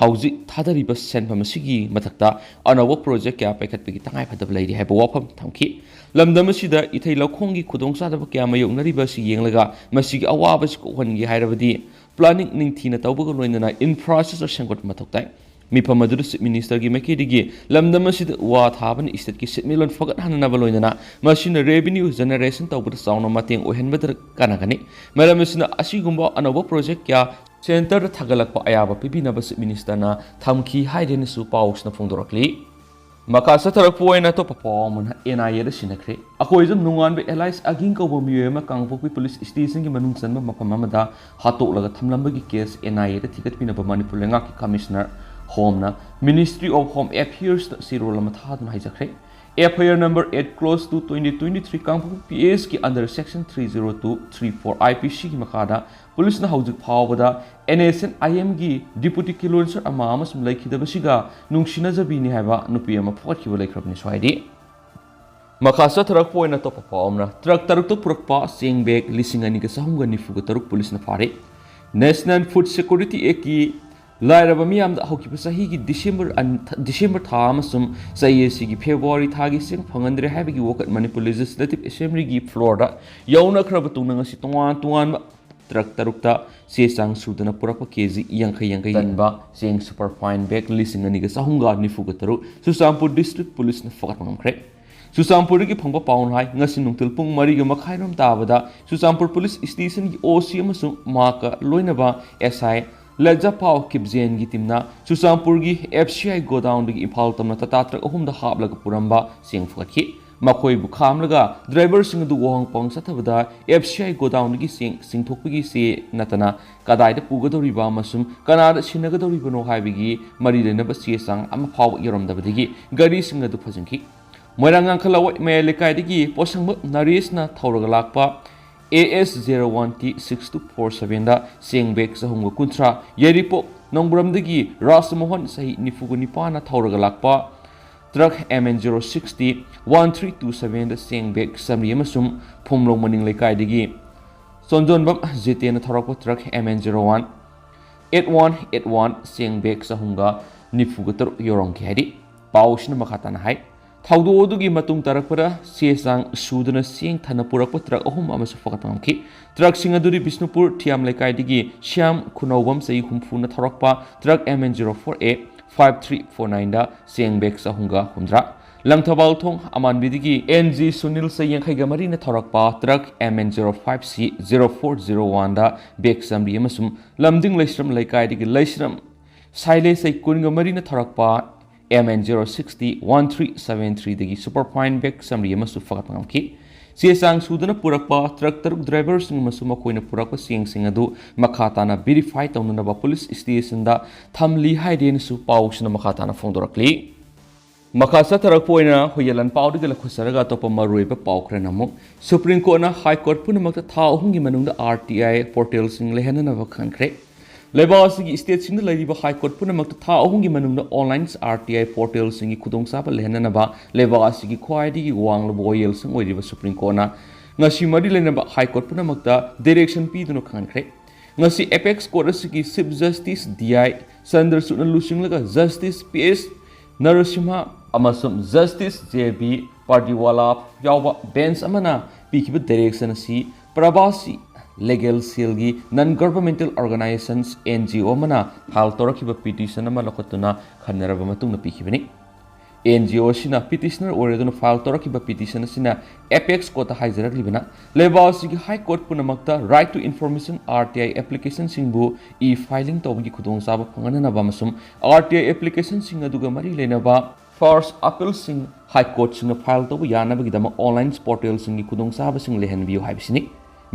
ꯍꯧꯖꯤꯛ ꯊꯥꯗꯔꯤꯕ ꯁꯦꯟꯐꯝ ꯑꯁꯤꯒꯤ ꯃꯊꯛꯇ ꯑꯅꯧꯕ ꯄ꯭ꯔꯣꯖꯦꯛ ꯀꯌꯥ ꯄꯥꯏꯈꯠꯄꯒꯤ ꯇꯉꯥꯏꯐꯗꯕ ꯂꯩꯔꯤ ꯍꯥꯏꯕ ꯋꯥꯐꯝ ꯊꯝꯈꯤ꯫ ꯂꯝꯗꯝ ꯑꯁꯤꯗ ꯏꯊꯩ ꯂꯧꯈꯣꯡꯒꯤ ꯈꯨꯗꯣꯡꯆꯥꯗꯕ ꯀꯌꯥ ꯃꯥꯌꯣꯛꯅꯔꯤꯕ ꯑꯁꯤ ꯌꯦꯡꯂꯒ ꯃꯁꯤꯒꯤ ꯑꯋꯥꯕꯁꯤ ꯀꯣꯛꯍꯟꯒꯦ ꯍꯥꯏꯔꯕꯗꯤ ꯄ꯭ꯂꯥꯅꯤꯡ ꯅꯤꯡꯊꯤꯅ ꯇꯧꯕꯒ ꯂꯣꯏꯅꯅ ꯏꯟꯐ꯭ꯔꯥꯁ꯭ꯇ꯭ꯔꯛꯆꯔ ꯁꯦꯝꯒꯠꯄ ꯃꯊꯧ ꯇꯥꯏ꯫ ꯃꯤꯐꯝ ꯑꯗꯨꯗ ꯆꯤꯐ ꯃꯤꯅꯤꯁꯇꯔꯒꯤ ꯃꯥꯏꯀꯩꯗꯒꯤ ꯂꯝꯗꯝ ꯑꯁꯤꯗ ꯎ ꯋꯥ ꯊꯥꯕꯅ ꯁ꯭ꯇꯦꯠꯀꯤ ꯁꯦꯟꯃꯤꯠꯂꯣꯟ ꯐꯒꯠꯍꯟꯅꯅꯕ ꯂꯣꯏꯅꯅ ꯃꯁꯤꯅ ꯔꯦꯚꯤꯅ꯭ꯌꯨ ꯖꯦꯅꯦꯔꯦꯁꯟ ꯇꯧꯕꯗ ꯆꯥꯎꯅ ꯃꯇꯦꯡ ꯑꯣꯏꯍꯟꯕꯗ ꯀꯥꯟꯅꯒꯅꯤ꯫ ꯃꯔꯝ ꯑꯁꯤꯅ ꯑꯁꯤꯒꯨꯝꯕ ꯑꯅꯧꯕ ꯄ꯭ꯔꯣꯖꯦꯛ ꯀꯌꯥ ꯁꯦꯟꯇꯔꯗ ꯊꯥꯒꯠꯂꯛꯄ ꯑꯌꯥꯕ ꯄꯤꯕꯤꯅꯕ ꯆꯤꯐ ꯃꯤꯅꯤꯁꯇꯔꯅ ꯊꯝꯈꯤ ꯍꯥꯏꯗꯦꯅꯁꯨ ꯄꯥꯎꯁꯤꯅ ꯐꯣꯡꯗꯣꯔꯛꯂꯤ꯫ ꯃꯈꯥ ꯆꯠꯊꯔꯛꯄ ꯑꯣꯏꯅ ꯑꯇꯣꯞꯄ ꯄꯥꯎ ꯑꯃꯅ ꯑꯦꯟ ꯑꯥꯏ ꯑꯦꯗ ꯁꯤꯟꯅꯈ꯭ꯔꯦ꯫ ꯑꯩꯈꯣꯏꯖꯝ ꯅꯣꯡꯉꯥꯟꯕ ꯑꯦꯂꯥꯏꯁ ꯑꯒꯤꯡ ꯀꯧꯕ ꯃꯤꯑꯣꯏ ꯑꯃ ꯀꯥꯡꯄꯣꯛꯄꯤ ꯄꯨꯂꯤꯁ ꯁ꯭ꯇꯦꯁꯟꯒꯤ ꯃꯅꯨꯡ ꯆꯟꯕ ꯃꯐꯝ ꯑꯃꯗ ꯍꯥꯠꯇꯣꯛꯂꯒ ꯊꯝꯂꯝꯕꯒꯤ ꯀꯦꯁ ꯑꯦꯟ ꯑꯥꯏ ꯑꯦꯗ ꯊꯤꯒꯠꯄꯤꯅꯕ ꯃꯅꯤꯄꯨꯔ ꯂꯩꯉꯥꯛꯀꯤ ꯀꯃꯤꯁꯅꯔ ꯍꯣꯝꯅ Ministry of Home Affairsꯇ ꯆꯦꯔꯣꯜ ꯑꯃ ꯊꯥꯗꯨꯅ ꯍꯥꯏꯖꯈ꯭ꯔꯦ꯫ F I R number eight cross two twenty twenty three Kangpokpi P S ꯀꯤ under section three zero two three four I P Cꯒꯤ ꯃꯈꯥꯗ ꯄꯨꯂꯤꯁꯅ ꯍꯧꯖꯤꯛ ꯐꯥꯎꯕꯗ N S N I Mꯒꯤ deputy ꯀꯤꯂꯣꯟꯁꯔ ꯑꯃ ꯑꯃꯁꯨꯡ ꯂꯩꯈꯤꯗꯕꯁꯤꯒ ꯅꯨꯡꯁꯤꯅꯖꯕꯤꯅꯤ ꯍꯥꯏꯕ ꯅꯨꯄꯤ ꯑꯃ ꯐꯥꯒꯠꯈꯤꯕ ꯂꯩꯈ꯭ꯔꯕꯅꯤ꯫ ꯁ꯭ꯋꯥꯏꯗꯤ ꯃꯈꯥ ꯆꯠꯊꯔꯛꯄ ꯑꯣꯏꯅ ꯑꯇꯣꯞꯄ ꯄꯥꯎ ꯑꯃꯅ, ꯇ꯭ꯔꯛ ꯇꯔꯨꯛꯇ ꯄꯨꯔꯛꯄ ꯆꯦꯡ ꯕꯦꯒ ꯂꯤꯁꯤꯡ ꯑꯅꯤꯒ ꯆꯍꯨꯝꯒ ꯅꯤꯐꯨꯒ ꯇꯔꯨꯛ ꯄꯨꯂꯤꯁꯅ ꯐꯥꯔꯦ꯫ National Food Security Actꯀꯤ ꯂꯥꯏꯔꯕ ꯃꯤꯌꯥꯝꯗ ꯍꯧꯈꯤꯕ ꯆꯍꯤꯒꯤ ꯗꯤꯁꯦꯝꯕꯔ ꯑꯟ-, ꯗꯤꯁꯦꯝꯕꯔ ꯊꯥ ꯑꯃꯁꯨꯡ ꯆꯍꯤ ꯑꯁꯤꯒꯤ ꯐꯦꯕ꯭ꯔꯨꯋꯥꯔꯤ ꯊꯥꯒꯤ ꯆꯦꯡ ꯐꯪꯍꯟꯗ꯭ꯔꯦ ꯍꯥꯏꯕꯒꯤ ꯋꯥꯀꯠ ꯃꯅꯤꯄꯨꯔ Legislative Assemblyꯒꯤ floorꯗ ꯌꯧꯅꯈ꯭ꯔꯕ ꯇꯨꯡꯗ ꯉꯁꯤ ꯇꯣꯉꯥꯟ ꯇꯣꯉꯥꯟꯕ ꯇ꯭ꯔꯛ ꯇꯔꯨꯛꯇ ꯆꯦ ꯆꯥꯡ ꯁꯨꯗꯅ ꯄꯨꯔꯛꯄ ꯀꯦ ꯖꯤ ꯌꯥꯡꯈꯩ ꯌꯥꯡꯈꯩ ꯆꯟꯕ ꯆꯦꯡ superfine bag ꯂꯤꯁꯤꯡ ꯑꯅꯤꯒ ꯆꯍꯨꯝꯒ ꯅꯤꯐꯨꯒ ꯇꯔꯨꯛ ꯆꯨꯔꯆꯥꯟꯄꯨꯔ district ꯄꯨꯂꯤꯁꯅ ꯐꯒꯠꯄ ꯉꯝꯈ꯭ꯔꯦ꯫ ꯆꯨꯔꯆꯥꯟꯄꯨꯔꯗꯒꯤ ꯐꯪꯕ ꯄꯥꯎꯅ ꯍꯥꯏ, ꯉꯁꯤ ꯅꯨꯡꯊꯤꯜ ꯄꯨꯡ ꯃꯔꯤꯒ ꯃꯈꯥꯏꯔꯣꯝ ꯇꯥꯕꯗ ꯆꯨꯔꯆꯥꯟꯄꯨꯔ ꯄꯨꯂꯤꯁ ꯁ꯭ꯇꯦꯁꯟꯒꯤ ꯑꯣ ꯁꯤ ꯑꯃꯁꯨꯡ ꯃꯍꯥꯛꯀ ꯂꯣꯏꯅꯕ ꯑꯦꯁ ꯑꯥꯏ ꯂꯖꯄꯥꯎ ꯀꯤꯞꯖꯦꯟꯒꯤ ꯇꯤꯝꯅ ꯆꯨꯔꯆꯥꯟꯄꯨꯔꯒꯤ F C I ꯒꯣꯗꯥꯎꯟꯗꯒꯤ ꯏꯝꯐꯥꯜ ꯇꯝꯅ ꯇꯥꯇꯥ ꯇ꯭ꯔꯛ ꯑꯍꯨꯝꯗ ꯍꯥꯞꯂꯒ ꯄꯨꯔꯝꯕ ꯆꯦꯡ ꯐꯒꯠꯈꯤ꯫ ꯃꯈꯣꯏꯕꯨ ꯈꯥꯝꯂꯒ ꯗ꯭ꯔꯥꯏꯚꯔꯁꯤꯡ ꯑꯗꯨ ꯋꯥꯍꯪ ꯄꯥꯎꯍꯪ ꯆꯠꯊꯕꯗ F C I ꯒꯣꯗꯥꯎꯟꯗꯒꯤ ꯆꯦꯡ ꯆꯤꯡꯊꯣꯛꯄꯒꯤ ꯆꯦ ꯅꯠꯇꯅ ꯀꯗꯥꯏꯗ ꯄꯨꯒꯗꯧꯔꯤꯕ ꯑꯃꯁꯨꯡ ꯀꯅꯥꯗ ꯁꯤꯟꯅꯒꯗꯧꯔꯤꯕꯅꯣ ꯍꯥꯏꯕꯒꯤ ꯃꯔꯤ ꯂꯩꯅꯕ ꯆꯦ ꯆꯥꯡ ꯑꯃ ꯐꯥꯎꯕ ꯌꯧꯔꯝꯗꯕꯗꯒꯤ ꯒꯥꯔꯤꯁꯤꯡ ꯑꯗꯨ ꯐꯥꯖꯤꯟꯈꯤ꯫ ꯃꯣꯏꯔꯥꯡ ꯉꯥꯡꯈꯂꯋꯥꯏ ꯃꯌꯥꯏ ꯂꯩꯀꯥꯏꯗꯒꯤ ꯄꯣꯠꯁꯪꯕꯝ ꯅꯔꯦꯁꯅ ꯊꯧꯔꯒ ꯂꯥꯛꯄ A S zero one T six two four sevenꯗ ꯆꯦꯡ ꯕꯦꯒ ꯆꯍꯨꯝꯒ ꯀꯨꯟꯊ꯭ꯔꯥ, ꯌꯥꯏꯔꯤꯄꯣꯛ ꯅꯣꯡꯕ꯭ꯔꯝꯗꯒꯤ ꯔꯥꯖꯃꯣꯍꯟ ꯆꯍꯤ ꯅꯤꯐꯨꯒ ꯅꯤꯄꯥꯟꯅ ꯊꯧꯔꯒ ꯂꯥꯛꯄ truck M N zero six T one three two sevenꯗ ꯆꯦꯡ ꯕꯦꯒ ꯆꯥꯃꯔꯤ ꯑꯃꯁꯨꯡ ꯐꯨꯝꯂꯧ ꯃꯅꯤꯡ ꯂꯩꯀꯥꯏꯗꯒꯤ ꯆꯣꯟꯖꯣꯟꯕꯝ ꯖꯤꯇꯦꯟꯅ ꯊꯧꯔꯛꯄ truck M N zero one eight one eight one ꯆꯦꯡ ꯕꯦꯒ ꯆꯍꯨꯝꯒ ꯅꯤꯐꯨꯒ ꯇꯔꯨꯛ ꯌꯧꯔꯝꯈꯤ ꯍꯥꯏꯔꯤ꯫ ꯄꯥꯎꯁꯤꯅ ꯃꯈꯥ ꯇꯥꯅ ꯍꯥꯏ, ꯊꯧꯗꯣꯛ ꯑꯗꯨꯒꯤ ꯃꯇꯨꯡ ꯇꯥꯔꯛꯄꯗ ꯆꯦ ꯆꯥꯡ ꯁꯨꯗꯅ ꯆꯦꯡ ꯊꯟꯅ ꯄꯨꯔꯛꯄ ꯇ꯭ꯔꯛ ꯑꯍꯨꯝ ꯑꯃꯁꯨ ꯐꯒꯠꯄ ꯉꯝꯈꯤ꯫ ꯇ꯭ꯔꯛꯁꯤꯡ ꯑꯗꯨꯗꯤ ꯕꯤꯁꯅꯨꯄꯨꯔ ꯊꯤꯌꯥꯝ ꯂꯩꯀꯥꯏꯗꯒꯤ ꯁ꯭ꯌꯥꯝ ꯈꯨꯅꯧꯕꯝ ꯆꯍꯤ ꯍꯨꯝꯐꯨꯅ ꯊꯧꯔꯛꯄ truck M N zero four A five three four nineꯗ ꯆꯦꯡ ꯕꯦꯒ ꯆꯍꯨꯝꯒ ꯍꯨꯝꯗ꯭ꯔꯥ, ꯂꯪꯊꯕꯥꯜ ꯊꯣꯡ ꯑꯃꯥꯟꯕꯤꯗꯒꯤ ꯑꯦꯟ ꯖꯤ ꯁꯨꯅꯤꯜ ꯆꯍꯤ ꯌꯥꯡꯈꯩꯒ ꯃꯔꯤꯅ ꯊꯧꯔꯛꯄ truck M N zero five C zero four zero ꯋꯥꯟꯗ ꯕꯦꯒ ꯆꯥꯃꯔꯤ ꯑꯃꯁꯨꯡ ꯂꯝꯗꯤꯡ ꯂꯩꯁ꯭ꯔꯝ ꯂꯩꯀꯥꯏꯗꯒꯤ ꯂꯩꯁ꯭ꯔꯝ ꯁꯥꯏꯂꯦ ꯆꯍꯤ ꯀꯨꯟꯒ ꯃꯔꯤꯅ ꯊꯧꯔꯛꯄ M N zero six D one three seven ꯊ꯭ꯔꯤꯗꯒꯤ ꯁꯨꯄꯔ ꯐꯥꯏꯟ ꯕꯦꯒ ꯆꯥꯃꯔꯤ ꯑꯃꯁꯨ ꯐꯒꯠꯄ ꯉꯝꯈꯤ꯫ ꯆꯦ ꯆꯥꯡ ꯁꯨꯗꯅ ꯄꯨꯔꯛꯄ ꯇ꯭ꯔꯛ ꯇꯔꯨꯛ ꯗ꯭ꯔꯥꯏꯚꯔꯁꯤꯡ ꯑꯃꯁꯨꯡ ꯃꯈꯣꯏꯅ ꯄꯨꯔꯛꯄ ꯆꯦꯡꯁꯤꯡ ꯑꯗꯨ ꯃꯈꯥ ꯇꯥꯅ ꯚꯦꯔꯤꯐꯥꯏ ꯇꯧꯅꯅꯕ ꯄꯨꯂꯤꯁ ꯁ꯭ꯇꯦꯁꯟꯗ ꯊꯝꯂꯤ ꯍꯥꯏꯔꯦꯅꯁꯨ ꯄꯥꯎꯁꯤꯅ ꯃꯈꯥ ꯇꯥꯅ ꯐꯣꯡꯗꯣꯔꯛꯂꯤ꯫ ꯃꯈꯥ ꯆꯠꯊꯔꯛꯄ ꯑꯣꯏꯅ ꯍꯨꯏꯌꯦꯟ ꯂꯥꯟꯄꯥꯎꯗꯒꯤ ꯂꯧꯈꯠꯆꯔꯒ ꯑꯇꯣꯞꯄ ꯃꯔꯨꯑꯣꯏꯕ ꯄꯥꯎ ꯈꯔꯅ ꯑꯃꯨꯛ ꯁꯨꯄ꯭ꯔꯤꯝ ꯀꯣꯔꯠꯅ ꯍꯥꯏ ꯀꯣꯔꯠ ꯄꯨꯝꯅꯃꯛꯇ ꯊꯥ ꯑꯍꯨꯝꯒꯤ ꯃꯅꯨꯡꯗ ꯑꯥꯔ ꯇꯤ ꯑꯥꯏ ꯄꯣꯔꯇꯦꯜꯁꯤꯡ ꯂꯩꯍꯟꯅꯅꯕ ꯈꯪꯈ꯭ꯔꯦ꯫ ꯂꯩꯕꯥꯛ ꯑꯁꯤꯒꯤ ꯁ꯭ꯇꯦꯠꯁꯤꯡꯗ ꯂꯩꯔꯤꯕ ꯍꯥꯏ ꯀꯣꯔꯠ ꯄꯨꯝꯅꯃꯛꯇ ꯊꯥ ꯑꯍꯨꯝꯒꯤ ꯃꯅꯨꯡꯗ ꯑꯣꯟꯂꯥꯏꯟ ꯑꯥꯔ ꯇꯤ ꯑꯥꯏ ꯄꯣꯔꯇꯦꯜꯁꯤꯡꯒꯤ ꯈꯨꯗꯣꯡꯆꯥꯕ ꯂꯩꯍꯟꯅꯅꯕ ꯂꯩꯕꯥꯛ ꯑꯁꯤꯒꯤ ꯈ꯭ꯋꯥꯏꯗꯒꯤ ꯋꯥꯡꯂꯕ ꯋꯥꯌꯦꯜꯁꯪ ꯑꯣꯏꯔꯤꯕ ꯁꯨꯄ꯭ꯔꯤꯝ ꯀꯣꯔꯠꯅ ꯉꯁꯤ ꯃꯔꯤ ꯂꯩꯅꯕ ꯍꯥꯏ ꯀꯣꯔꯠ ꯄꯨꯝꯅꯃꯛꯇ ꯗꯥꯏꯔꯦꯛꯁꯟ ꯄꯤꯗꯨꯅ ꯈꯪꯍꯟꯈ꯭ꯔꯦ꯫ ꯉꯁꯤ ꯑꯦꯄꯦꯛꯁ ꯀꯣꯔꯠ ꯑꯁꯤꯒꯤ ꯆꯤꯐ ꯖꯁꯇꯤꯁ ꯗꯤ ꯑꯥꯏ ꯆꯟꯗ꯭ꯔꯆꯨꯗꯅ ꯂꯨꯆꯤꯡꯂꯒ ꯖꯁꯇꯤꯁ ꯄꯤ ꯑꯦꯁ ꯅꯔꯁꯤꯝꯍ ꯑꯃꯁꯨꯡ ꯖꯁꯇꯤꯁ ꯖꯦ ꯕꯤ ꯄꯥꯔꯗꯤꯋꯥꯂꯥ ꯌꯥꯎꯕ ꯕꯦꯟꯆ ꯑꯃꯅ ꯄꯤꯈꯤꯕ ꯗꯥꯏꯔꯦꯛꯁꯟ ꯑꯁꯤ ꯄ꯭ꯔꯕꯥꯁꯤ ꯂꯤꯒꯦꯜ ꯁꯦꯜꯒꯤ ꯅꯟ ꯒꯚꯔꯟꯃꯦꯟꯇꯦꯜ ꯑꯣꯔꯒꯅꯥꯏꯖꯦꯁꯟꯁ, ꯑꯦꯟ ꯖꯤ ꯑꯣ, ꯑꯃꯅ ꯐꯥꯏꯜ ꯇꯧꯔꯛꯈꯤꯕ ꯄꯤꯇꯤꯁꯟ ꯑꯃ ꯂꯧꯈꯠꯇꯨꯅ ꯈꯟꯅꯔꯕ ꯃꯇꯨꯡꯗ ꯄꯤꯈꯤꯕꯅꯤ꯫ ꯑꯦꯟ ꯖꯤ ꯑꯣ ꯑꯁꯤꯅ ꯄꯤꯇꯤꯁꯅꯔ ꯑꯣꯏꯔꯗꯨꯅ ꯐꯥꯏꯜ ꯇꯧꯔꯛꯈꯤꯕ ꯄꯤꯇꯤꯁꯟ ꯑꯁꯤꯅ ꯑꯦꯄꯦꯛꯁ ꯀꯣꯔꯠꯇ ꯍꯥꯏꯖꯔꯛꯂꯤꯕꯅ ꯂꯩꯕꯥꯛ ꯑꯁꯤꯒꯤ ꯍꯥꯏ ꯀꯣꯔꯠ ꯄꯨꯝꯅꯃꯛꯇ right to information, R T I, ꯑꯦꯄ꯭ꯂꯤꯀꯦꯁꯟꯁꯤꯡꯕꯨ ꯏ ꯐꯥꯏꯂꯤꯡ ꯇꯧꯕꯒꯤ ꯈꯨꯗꯣꯡꯆꯥꯕ ꯐꯪꯍꯟꯅꯅꯕ ꯑꯃꯁꯨꯡ ꯑꯥꯔ ꯇꯤ ꯑꯥꯏ ꯑꯦꯄ꯭ꯂꯤꯀꯦꯁꯟꯁꯤꯡ ꯑꯗꯨꯒ ꯃꯔꯤ ꯂꯩꯅꯕ ꯐꯥꯔꯁ ꯑꯄꯤꯜꯁꯤꯡ ꯍꯥꯏ ꯀꯣꯔꯠꯁꯤꯡꯅ ꯐꯥꯏꯜ ꯇꯧꯕ ꯌꯥꯅꯕꯒꯤꯗꯃꯛ ꯑꯣꯟꯂꯥꯏꯟ ꯄꯣꯔꯇꯦꯜꯁꯤꯡꯒꯤ ꯈꯨꯗꯣꯡꯆꯥꯕꯁꯤꯡ ꯂꯩꯍꯟꯕꯤꯌꯨ ꯍꯥꯏꯕꯁꯤꯅꯤ꯫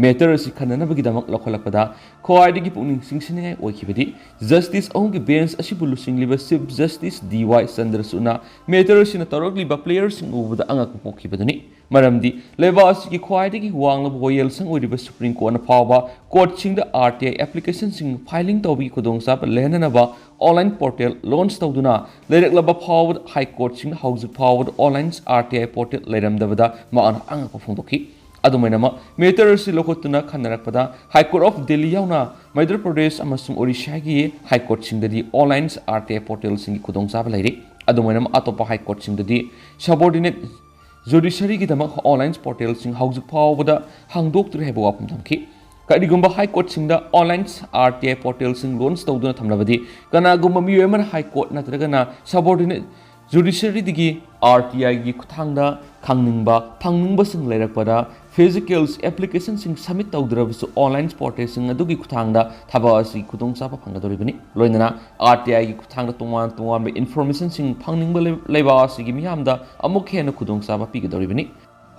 ꯃꯦꯇꯔ ꯑꯁꯤ ꯈꯟꯅꯅꯕꯒꯤꯗꯃꯛ ꯂꯧꯈꯠꯂꯛꯄꯗ ꯈ꯭ꯋꯥꯏꯗꯒꯤ ꯄꯨꯛꯅꯤꯡ ꯆꯤꯡꯁꯤꯟꯅꯤꯡꯉꯥꯏ ꯑꯣꯏꯈꯤꯕꯗꯤ ꯖꯁꯇꯤꯁ ꯑꯍꯨꯝꯒꯤ ꯕꯦꯟꯆ ꯑꯁꯤꯕꯨ ꯂꯨꯆꯤꯡꯂꯤꯕ ꯆꯤꯐ ꯖꯁꯇꯤꯁ ꯗꯤ ꯋꯥꯏ ꯆꯟꯗ꯭ꯔꯆꯨꯗꯅ ꯃꯦꯇꯔ ꯑꯁꯤꯅ ꯇꯧꯔꯛꯂꯤꯕ ꯄ꯭ꯂꯦꯌꯔꯁꯤꯡ ꯎꯕꯗ ꯑꯉꯛꯄ ꯄꯣꯛꯈꯤꯕꯗꯨꯅꯤ꯫ ꯃꯔꯝꯗꯤ ꯂꯩꯕꯥꯛ ꯑꯁꯤꯒꯤ ꯈ꯭ꯋꯥꯏꯗꯒꯤ ꯋꯥꯡꯂꯕ ꯋꯥꯌꯦꯜꯁꯪ ꯑꯣꯏꯔꯤꯕ ꯁꯨꯄ꯭ꯔꯤꯝ ꯀꯣꯔꯠꯅ ꯐꯥꯎꯕ ꯀꯣꯔꯠꯁꯤꯡꯗ ꯑꯥꯔ ꯇꯤ ꯑꯥꯏ ꯑꯦꯄ꯭ꯂꯤꯀꯦꯁꯟꯁꯤꯡ ꯐꯥꯏꯂꯤꯡ ꯇꯧꯕꯒꯤ ꯈꯨꯗꯣꯡꯆꯥꯕ ꯂꯩꯍꯟꯅꯅꯕ ꯑꯣꯟꯂꯥꯏꯟ ꯄꯣꯔꯇꯦꯜ ꯂꯣꯟꯆ ꯇꯧꯗꯨꯅ ꯂꯩꯔꯛꯂꯕ ꯐꯥꯎꯕꯗ ꯍꯥꯏ ꯀꯣꯔꯠꯁꯤꯡꯅ ꯍꯧꯖꯤꯛ ꯐꯥꯎꯕꯗ ꯑꯣꯟꯂꯥꯏꯟ ꯑꯥꯔ ꯇꯤ ꯑꯥꯏ ꯄꯣꯔꯇꯦꯜ ꯂꯩꯔꯝꯗꯕꯗ ꯃꯍꯥꯛꯅ ꯑꯉꯛꯄ ꯐꯣꯡꯗꯣꯛꯈꯤ꯫ ꯑꯗꯨꯃꯥꯏꯅꯃꯛ, ꯃꯦꯇꯔ ꯑꯁꯤ ꯂꯧꯈꯠꯇꯨꯅ ꯈꯟꯅꯔꯛꯄꯗ ꯍꯥꯏ ꯀꯣꯔꯠ ꯑꯣꯐ ꯗꯦꯜꯂꯤ ꯌꯥꯎꯅ ꯃꯩꯙ꯭ꯌ ꯄ꯭ꯔꯗꯦꯁ ꯑꯃꯁꯨꯡ ꯑꯣꯔꯤꯁꯥꯒꯤ ꯍꯥꯏ ꯀꯣꯔꯠꯁꯤꯡꯗꯗꯤ ꯑꯣꯟꯂꯥꯏꯟ ꯑꯥꯔ ꯇꯤ ꯑꯥꯏ ꯄꯣꯔꯇꯦꯜꯁꯤꯡꯒꯤ ꯈꯨꯗꯣꯡꯆꯥꯕ ꯂꯩꯔꯤ꯫ ꯑꯗꯨꯃꯥꯏꯅꯃꯛ, ꯑꯇꯣꯞꯄ ꯍꯥꯏ ꯀꯣꯔꯠꯁꯤꯡꯗꯗꯤ ꯁꯕꯣꯔꯗꯤꯅꯦꯠ ꯖꯨꯗꯤꯁꯔꯤꯒꯤꯗꯃꯛ ꯑꯣꯟꯂꯥꯏꯟ ꯄꯣꯔꯇꯦꯜꯁꯤꯡ ꯍꯧꯖꯤꯛ ꯐꯥꯎꯕꯗ ꯍꯥꯡꯗꯣꯛꯇ꯭ꯔꯤ ꯍꯥꯏꯕ ꯋꯥꯐꯝ ꯊꯝꯈꯤ꯫ ꯀꯔꯤꯒꯨꯝꯕ ꯍꯥꯏ ꯀꯣꯔꯠꯁꯤꯡꯗ ꯑꯣꯟꯂꯥꯏꯟ ꯑꯥꯔ ꯇꯤ ꯑꯥꯏ ꯄꯣꯔꯇꯦꯜꯁꯤꯡ ꯂꯣꯟꯆ ꯇꯧꯗꯨꯅ ꯊꯝꯂꯕꯗꯤ, ꯀꯅꯥꯒꯨꯝꯕ ꯃꯤꯑꯣꯏ ꯑꯃꯅ ꯍꯥꯏ ꯀꯣꯔꯠ ꯅꯠꯇ꯭ꯔꯒꯅ ꯁꯕꯣꯔꯗꯤꯅꯦꯠ Judiciaryꯗꯒꯤ RTIꯒꯤ ꯈꯨꯠꯊꯥꯡꯗ ꯈꯪꯅꯤꯡꯕ, ꯐꯪꯅꯤꯡꯕꯁꯤꯡ ꯂꯩꯔꯛꯄꯗ, physicals applicationꯁꯤꯡ submit ꯇꯧꯗ꯭ꯔꯕꯁꯨ online portalꯁꯤꯡ ꯑꯗꯨꯒꯤ ꯈꯨꯠꯊꯥꯡꯗ ꯊꯕꯛ ꯑꯁꯤ ꯈꯨꯗꯣꯡꯆꯥꯕ ꯐꯪꯒꯗꯧꯔꯤꯕꯅꯤ꯫ ꯂꯣꯏꯅꯅ RTIꯒꯤ ꯈꯨꯠꯊꯥꯡꯗ ꯇꯣꯉꯥꯟ ꯇꯣꯉꯥꯟꯕ informationꯁꯤꯡ ꯐꯪꯅꯤꯡꯕ ꯂꯩ-, ꯂꯩꯕꯥꯛ ꯑꯁꯤꯒꯤ ꯃꯤꯌꯥꯝꯗ ꯑꯃꯨꯛ ꯍꯦꯟꯅ ꯈꯨꯗꯣꯡꯆꯥꯕ ꯄꯤꯒꯗꯧꯔꯤꯕꯅꯤ꯫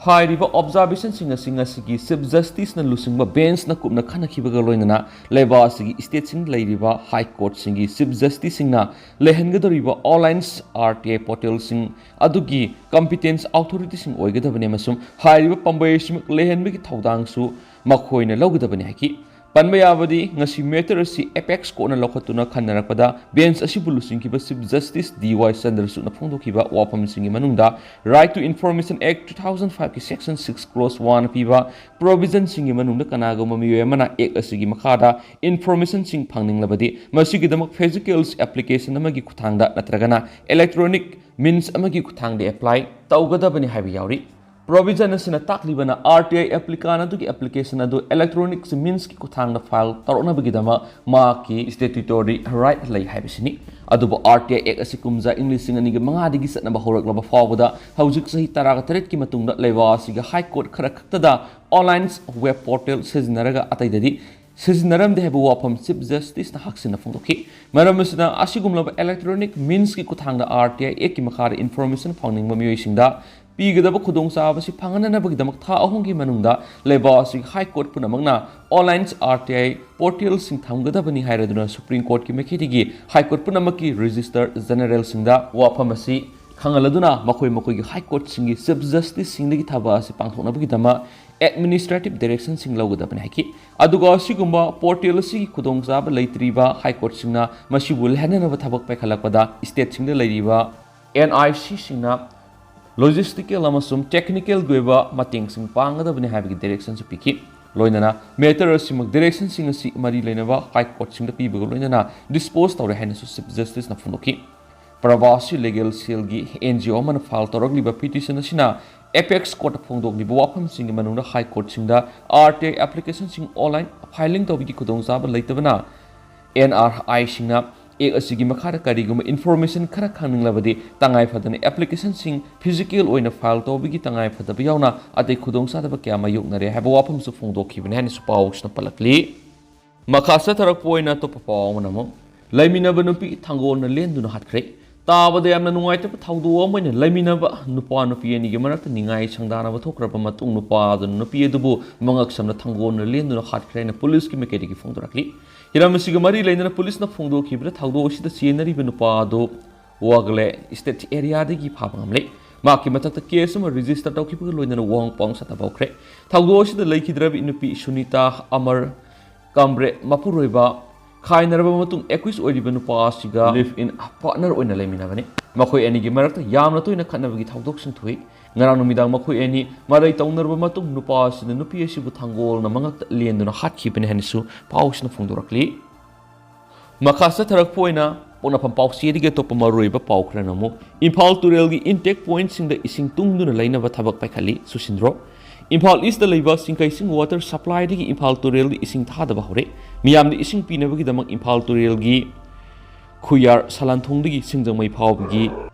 ꯍꯥꯏꯔꯤꯕ observationꯁꯤꯡ ꯑꯁꯤ ꯉꯁꯤꯒꯤ Chief Justiceꯅ ꯂꯨꯆꯤꯡꯕ benchꯅ ꯀꯨꯞꯅ ꯈꯟꯅꯈꯤꯕꯒ ꯂꯣꯏꯅꯅ ꯂꯩꯕꯥꯛ ꯑꯁꯤꯒꯤ stateꯁꯤꯡꯗ ꯂꯩꯔꯤꯕ High Courtꯁꯤꯡꯒꯤ Chief Justiceꯁꯤꯡꯅ ꯂꯩꯍꯟꯒꯗꯧꯔꯤꯕ online RTI portalꯁꯤꯡ ꯑꯗꯨꯒꯤ competence authorityꯁꯤꯡ ꯑꯣꯏꯒꯗꯕꯅꯤ ꯑꯃꯁꯨꯡ ꯍꯥꯏꯔꯤꯕ ꯄꯥꯝꯕꯩ ꯑꯁꯤꯃꯛ ꯂꯩꯍꯟꯕꯒꯤ ꯊꯧꯗꯥꯡꯁꯨ ꯃꯈꯣꯏꯅ ꯂꯧꯒꯗꯕꯅꯤ ꯍꯥꯏꯈꯤ꯫ ꯄꯟꯕ ꯌꯥꯕꯗꯤ, ꯉꯁꯤ matter ꯑꯁꯤ apex courtꯅ ꯂꯧꯈꯠꯇꯨꯅ ꯈꯟꯅꯔꯛꯄꯗ, bench ꯑꯁꯤꯕꯨ ꯂꯨꯆꯤꯡꯈꯤꯕ Chief Justice D Y ꯆꯟꯗ꯭ꯔꯆꯨꯗꯅ ꯐꯣꯡꯗꯣꯛꯈꯤꯕ ꯋꯥꯐꯝꯁꯤꯡꯒꯤ ꯃꯅꯨꯡꯗ Right to Information Act two thousand fiveꯀꯤ section six clause one ꯄꯤꯕ provisionꯁꯤꯡꯒꯤ ꯃꯅꯨꯡꯗ ꯀꯅꯥꯒꯨꯝꯕ ꯃꯤꯑꯣꯏ ꯑꯃꯅ act ꯑꯁꯤꯒꯤ ꯃꯈꯥꯗ informationꯁꯤꯡ ꯐꯪꯅꯤꯡꯂꯕꯗꯤ, ꯃꯁꯤꯒꯤꯗꯃꯛ physicals application ꯑꯃꯒꯤ ꯈꯨꯠꯊꯥꯡꯗ ꯅꯠꯇ꯭ꯔꯒꯅ electronic means ꯑꯃꯒꯤ ꯈꯨꯠꯊꯥꯡꯗ apply ꯇꯧꯒꯗꯕꯅꯤ ꯍꯥꯏꯕ ꯌꯥꯎꯔꯤ꯫ Provision ꯑꯁꯤꯅ ꯇꯥꯛꯂꯤꯕꯅ, RTI applicant ꯑꯗꯨꯒꯤ application ꯑꯗꯨ electronic meansꯀꯤ ꯈꯨꯠꯊꯥꯡꯗ file ꯇꯧꯔꯛꯅꯕꯒꯤꯗꯃꯛ ꯃꯍꯥꯛꯀꯤ statutory right ꯂꯩ ꯍꯥꯏꯕꯁꯤꯅꯤ꯫ ꯑꯗꯨꯕꯨ RTI act ꯑꯁꯤ ꯀꯨꯝꯖꯥ ꯏꯪ ꯂꯤꯁꯤꯡ ꯑꯅꯤꯒ ꯃꯉꯥꯗꯒꯤ ꯆꯠꯅꯕ ꯍꯧꯔꯛꯂꯕ ꯐꯥꯎꯕꯗ, ꯍꯧꯖꯤꯛ ꯆꯍꯤ ꯇꯔꯥꯒ ꯇꯔꯦꯠꯀꯤ ꯃꯇꯨꯡꯗ ꯂꯩꯕꯥꯛ ꯑꯁꯤꯒꯤ High Court ꯈꯔ ꯈꯛꯇꯗ online web portal ꯁꯤꯖꯤꯟꯅꯔꯒ ꯑꯇꯩꯗꯗꯤ ꯁꯤꯖꯤꯟꯅꯔꯝꯗꯦ ꯍꯥꯏꯕ ꯋꯥꯐꯝ Chief Justiceꯅ ꯍꯛꯆꯤꯟꯅ ꯐꯣꯡꯗꯣꯛꯈꯤ꯫ ꯃꯔꯝ ꯑꯁꯤꯅ, ꯑꯁꯤꯒꯨꯝꯂꯕ electronic meansꯀꯤ ꯈꯨꯠꯊꯥꯡꯗ RTI actꯀꯤ ꯃꯈꯥꯗ information ꯐꯪꯅꯤꯡꯕ ꯃꯤꯑꯣꯏꯁꯤꯡꯗ ꯄꯤꯒꯗꯕ ꯈꯨꯗꯣꯡꯆꯥꯕꯁꯤ ꯐꯪꯍꯟꯅꯅꯕꯒꯤꯗꯃꯛ ꯊꯥ ꯑꯍꯨꯝꯒꯤ ꯃꯅꯨꯡꯗ ꯂꯩꯕꯥꯛ ꯑꯁꯤꯒꯤ High Court ꯄꯨꯝꯅꯃꯛꯅ online RTI portalꯁꯤꯡ ꯊꯝꯒꯗꯕꯅꯤ ꯍꯥꯏꯔꯗꯨꯅ Supreme Courtꯀꯤ ꯃꯥꯏꯀꯩꯗꯒꯤ High Court ꯄꯨꯝꯅꯃꯛꯀꯤ Registrar Generalꯁꯤꯡꯗ ꯋꯥꯐꯝ ꯑꯁꯤ ꯈꯪꯍꯜꯂꯗꯨꯅ ꯃꯈꯣꯏ ꯃꯈꯣꯏꯒꯤ High Courtꯁꯤꯡꯒꯤ Chief Justiceꯁꯤꯡꯗꯒꯤ ꯊꯕꯛ ꯑꯁꯤ ꯄꯥꯡꯊꯣꯛꯅꯕꯒꯤꯗꯃꯛ administrative directionꯁꯤꯡ ꯂꯧꯒꯗꯕꯅꯤ ꯍꯥꯏꯈꯤ꯫ ꯑꯗꯨꯒ ꯑꯁꯤꯒꯨꯝꯕ portal ꯑꯁꯤꯒꯤ ꯈꯨꯗꯣꯡꯆꯥꯕ ꯂꯩꯇ꯭ꯔꯤꯕ High Courtꯁꯤꯡꯅ ꯃꯁꯤꯕꯨ ꯂꯩꯍꯟꯅꯅꯕ ꯊꯕꯛ ꯄꯥꯏꯈꯠꯂꯛꯄꯗ stateꯁꯤꯡꯗ ꯂꯩꯔꯤꯕ NICꯁꯤꯡꯅ logistical ꯑꯃꯁꯨꯡ technicalꯒꯤ ꯑꯣꯏꯕ ꯃꯇꯦꯡꯁꯤꯡ ꯄꯥꯡꯒꯗꯕꯅꯤ ꯍꯥꯏꯕꯒꯤ directionꯁꯨ ꯄꯤꯈꯤ꯫ ꯂꯣꯏꯅꯅ matter ꯑꯁꯤꯃꯛ directionꯁꯤꯡ ꯑꯁꯤ ꯃꯔꯤ ꯂꯩꯅꯕ High Courtꯁꯤꯡꯗ ꯄꯤꯕꯒ ꯂꯣꯏꯅꯅ dispose ꯇꯧꯔꯦ ꯍꯥꯏꯅꯁꯨ Chief Justiceꯅ ꯐꯣꯡꯗꯣꯛꯈꯤ꯫ Pravasi Legal Cellꯒꯤ NGO ꯑꯃꯅ file ꯇꯧꯔꯛꯂꯤꯕ petition ꯑꯁꯤꯅ apex courtꯇ ꯐꯣꯡꯗꯣꯛꯂꯤꯕ ꯋꯥꯐꯝꯁꯤꯡꯒꯤ ꯃꯅꯨꯡꯗ High Courtꯁꯤꯡꯗ RTI applicationꯁꯤꯡ online filing ꯇꯧꯕꯒꯤ ꯈꯨꯗꯣꯡꯆꯥꯕ ꯂꯩꯇꯕꯅ NRIꯁꯤꯡꯅ ꯑꯦꯛ ꯑꯁꯤꯒꯤ ꯃꯈꯥꯗ ꯀꯔꯤꯒꯨꯝꯕ information ꯈꯔ ꯈꯪꯅꯤꯡꯂꯕꯗꯤ ꯇꯉꯥꯏ ꯐꯗꯅ applicationꯁꯤꯡ physical ꯑꯣꯏꯅ file ꯇꯧꯕꯒꯤ ꯇꯉꯥꯏ ꯐꯗꯕ ꯌꯥꯎꯅ ꯑꯇꯩ ꯈꯨꯗꯣꯡꯆꯥꯗꯕ ꯀꯌꯥ ꯃꯥꯌꯣꯛꯅꯔꯦ ꯍꯥꯏꯕ ꯋꯥꯐꯝꯁꯨ ꯐꯣꯡꯗꯣꯛꯈꯤꯕꯅꯤ ꯍꯥꯏꯅꯁꯨ ꯄꯥꯎꯁꯤꯅ ꯄꯜꯂꯛꯂꯤ꯫ ꯃꯈꯥ ꯆꯠꯊꯔꯛꯄ ꯑꯣꯏꯅ ꯑꯇꯣꯞꯄ ꯄꯥꯎ ꯑꯃꯅ ꯑꯃꯨꯛ ꯂꯩꯃꯤꯟꯅꯕ ꯅꯨꯄꯤ ꯊꯥꯡꯒꯣꯜꯅ ꯂꯦꯟꯗꯨꯅ ꯍꯥꯠꯈ꯭ꯔꯦ꯫ ꯇꯥꯕꯗ ꯌꯥꯝꯅ ꯅꯨꯡꯉꯥꯏꯇꯕ ꯊꯧꯗꯣꯛ ꯑꯃ ꯑꯣꯏꯅ ꯂꯩꯃꯤꯟꯅꯕ ꯅꯨꯄꯥ ꯅꯨꯄꯤ ꯑꯅꯤꯒꯤ ꯃꯔꯛꯇ ꯅꯤꯡꯉꯥꯏ ꯁꯪꯗꯥꯅꯕ ꯊꯣꯛꯈ꯭ꯔꯕ ꯃꯇꯨꯡ ꯅꯨꯄꯥ ꯑꯗꯨꯅ ꯅꯨꯄꯤ ꯑꯗꯨꯕꯨ ꯃꯉꯛ ꯁꯝꯅ ꯊꯥꯡꯒꯣꯜꯅ ꯂꯦꯟꯗꯨꯅ ꯍꯥꯠꯈ꯭ꯔꯦ ꯍꯥꯏꯅ ꯄꯨꯂꯤꯁꯀꯤ ꯃꯥꯏꯀꯩꯗꯒꯤ ꯐꯣꯡꯗꯣꯔꯛꯂꯤ꯫ ꯍꯤꯔꯝ ꯑꯁꯤꯒ ꯃꯔꯤ ꯂꯩꯅꯅ ꯄꯨꯂꯤꯁꯅ ꯐꯣꯡꯗꯣꯛꯈꯤꯕꯗ ꯊꯧꯗꯣꯛ ꯑꯁꯤꯗ ꯆꯦꯟꯅꯔꯤꯕ ꯅꯨꯄꯥ ꯑꯗꯨ ꯋꯥꯒꯂꯦ ꯏꯁꯇꯦꯠ ꯑꯦꯔꯤꯌꯥꯗꯒꯤ ꯐꯥꯕ ꯉꯝꯂꯦ꯫ ꯃꯍꯥꯛꯀꯤ ꯃꯊꯛꯇ ꯀꯦꯁ ꯑꯃ ꯔꯦꯖꯤꯁꯇꯔ ꯇꯧꯈꯤꯕꯒ ꯂꯣꯏꯅꯅ ꯋꯥꯍꯪ ꯄꯥꯎ ꯁꯥꯊꯕ ꯍꯧꯈ꯭ꯔꯦ꯫ ꯊꯧꯗꯣꯛ ꯑꯁꯤꯗ ꯂꯩꯈꯤꯗ꯭ꯔꯕ ꯅꯨꯄꯤ ꯁꯨꯅꯤꯇꯥ ꯑꯃꯔ ꯀꯥꯝꯕ꯭ꯔꯦ ꯃꯄꯨꯔꯣꯏꯕ ꯈꯥꯏꯅꯔꯕ ꯃꯇꯨꯡ ꯑꯦꯀ꯭ꯌꯨꯁ ꯑꯣꯏꯔꯤꯕ ꯅꯨꯄꯥ ꯑꯁꯤꯒ live in partner ꯑꯣꯏꯅ ꯂꯩꯃꯤꯟꯅꯕꯅꯤ꯫ ꯃꯈꯣꯏ ꯑꯅꯤꯒꯤ ꯃꯔꯛꯇ ꯌꯥꯝꯅ ꯇꯣꯏꯅ ꯈꯠꯅꯕꯒꯤ ꯊꯧꯗꯣꯛꯁꯤꯡ ꯊꯣꯛꯏ꯫ ꯉꯔꯥꯡ ꯅꯨꯃꯤꯗꯥꯡ ꯃꯈꯣꯏ ꯑꯅꯤ ꯃꯔꯩ ꯇꯧꯅꯔꯕ ꯃꯇꯨꯡ ꯅꯨꯄꯥ ꯑꯁꯤꯅ ꯅꯨꯄꯤ ꯑꯁꯤꯕꯨ ꯊꯥꯡꯒꯣꯜꯅ ꯃꯉꯛꯇ ꯂꯦꯟꯗꯨꯅ ꯍꯥꯠꯈꯤꯕꯅꯤ ꯍꯥꯏꯅꯁꯨ ꯄꯥꯎꯁꯤꯅ ꯐꯣꯡꯗꯣꯔꯛꯂꯤ꯫ ꯃꯈꯥ ꯆꯠꯊꯔꯛꯄ ꯑꯣꯏꯅ ꯄꯣꯛꯅꯐꯝ ꯄꯥꯎꯆꯦꯗꯒꯤ ꯑꯇꯣꯞꯄ ꯃꯔꯨꯑꯣꯏꯕ ꯄꯥꯎ ꯈꯔꯅ ꯑꯃꯨꯛ ꯏꯝꯐꯥꯜ ꯇꯨꯔꯦꯜꯒꯤ intake pointꯁꯤꯡꯗ ꯏꯁꯤꯡ ꯇꯨꯡꯗꯨꯅ ꯂꯩꯅꯕ ꯊꯕꯛ ꯄꯥꯏꯈꯠꯂꯤ ꯁꯨꯁꯤꯟꯗ꯭ꯔꯣ꯫ ꯏꯝꯐꯥꯜ ꯏꯁꯇ ꯂꯩꯕ ꯁꯤꯡꯀꯩꯁꯤꯡ water supplyꯗꯒꯤ ꯏꯝꯐꯥꯜ ꯇꯨꯔꯦꯜꯗ ꯏꯁꯤꯡ ꯊꯥꯗꯕ ꯍꯧꯔꯦ꯫ ꯃꯤꯌꯥꯝꯗ ꯏꯁꯤꯡ ꯄꯤꯅꯕꯒꯤꯗꯃꯛ ꯏꯝꯐꯥꯜ ꯇꯨꯔꯦꯜꯒꯤ ꯈꯨꯌꯥꯔ ꯁꯂꯥꯟꯊꯣꯡꯗꯒꯤ ꯁꯤꯡꯖꯃꯩ ꯐꯥꯎꯕꯒꯤ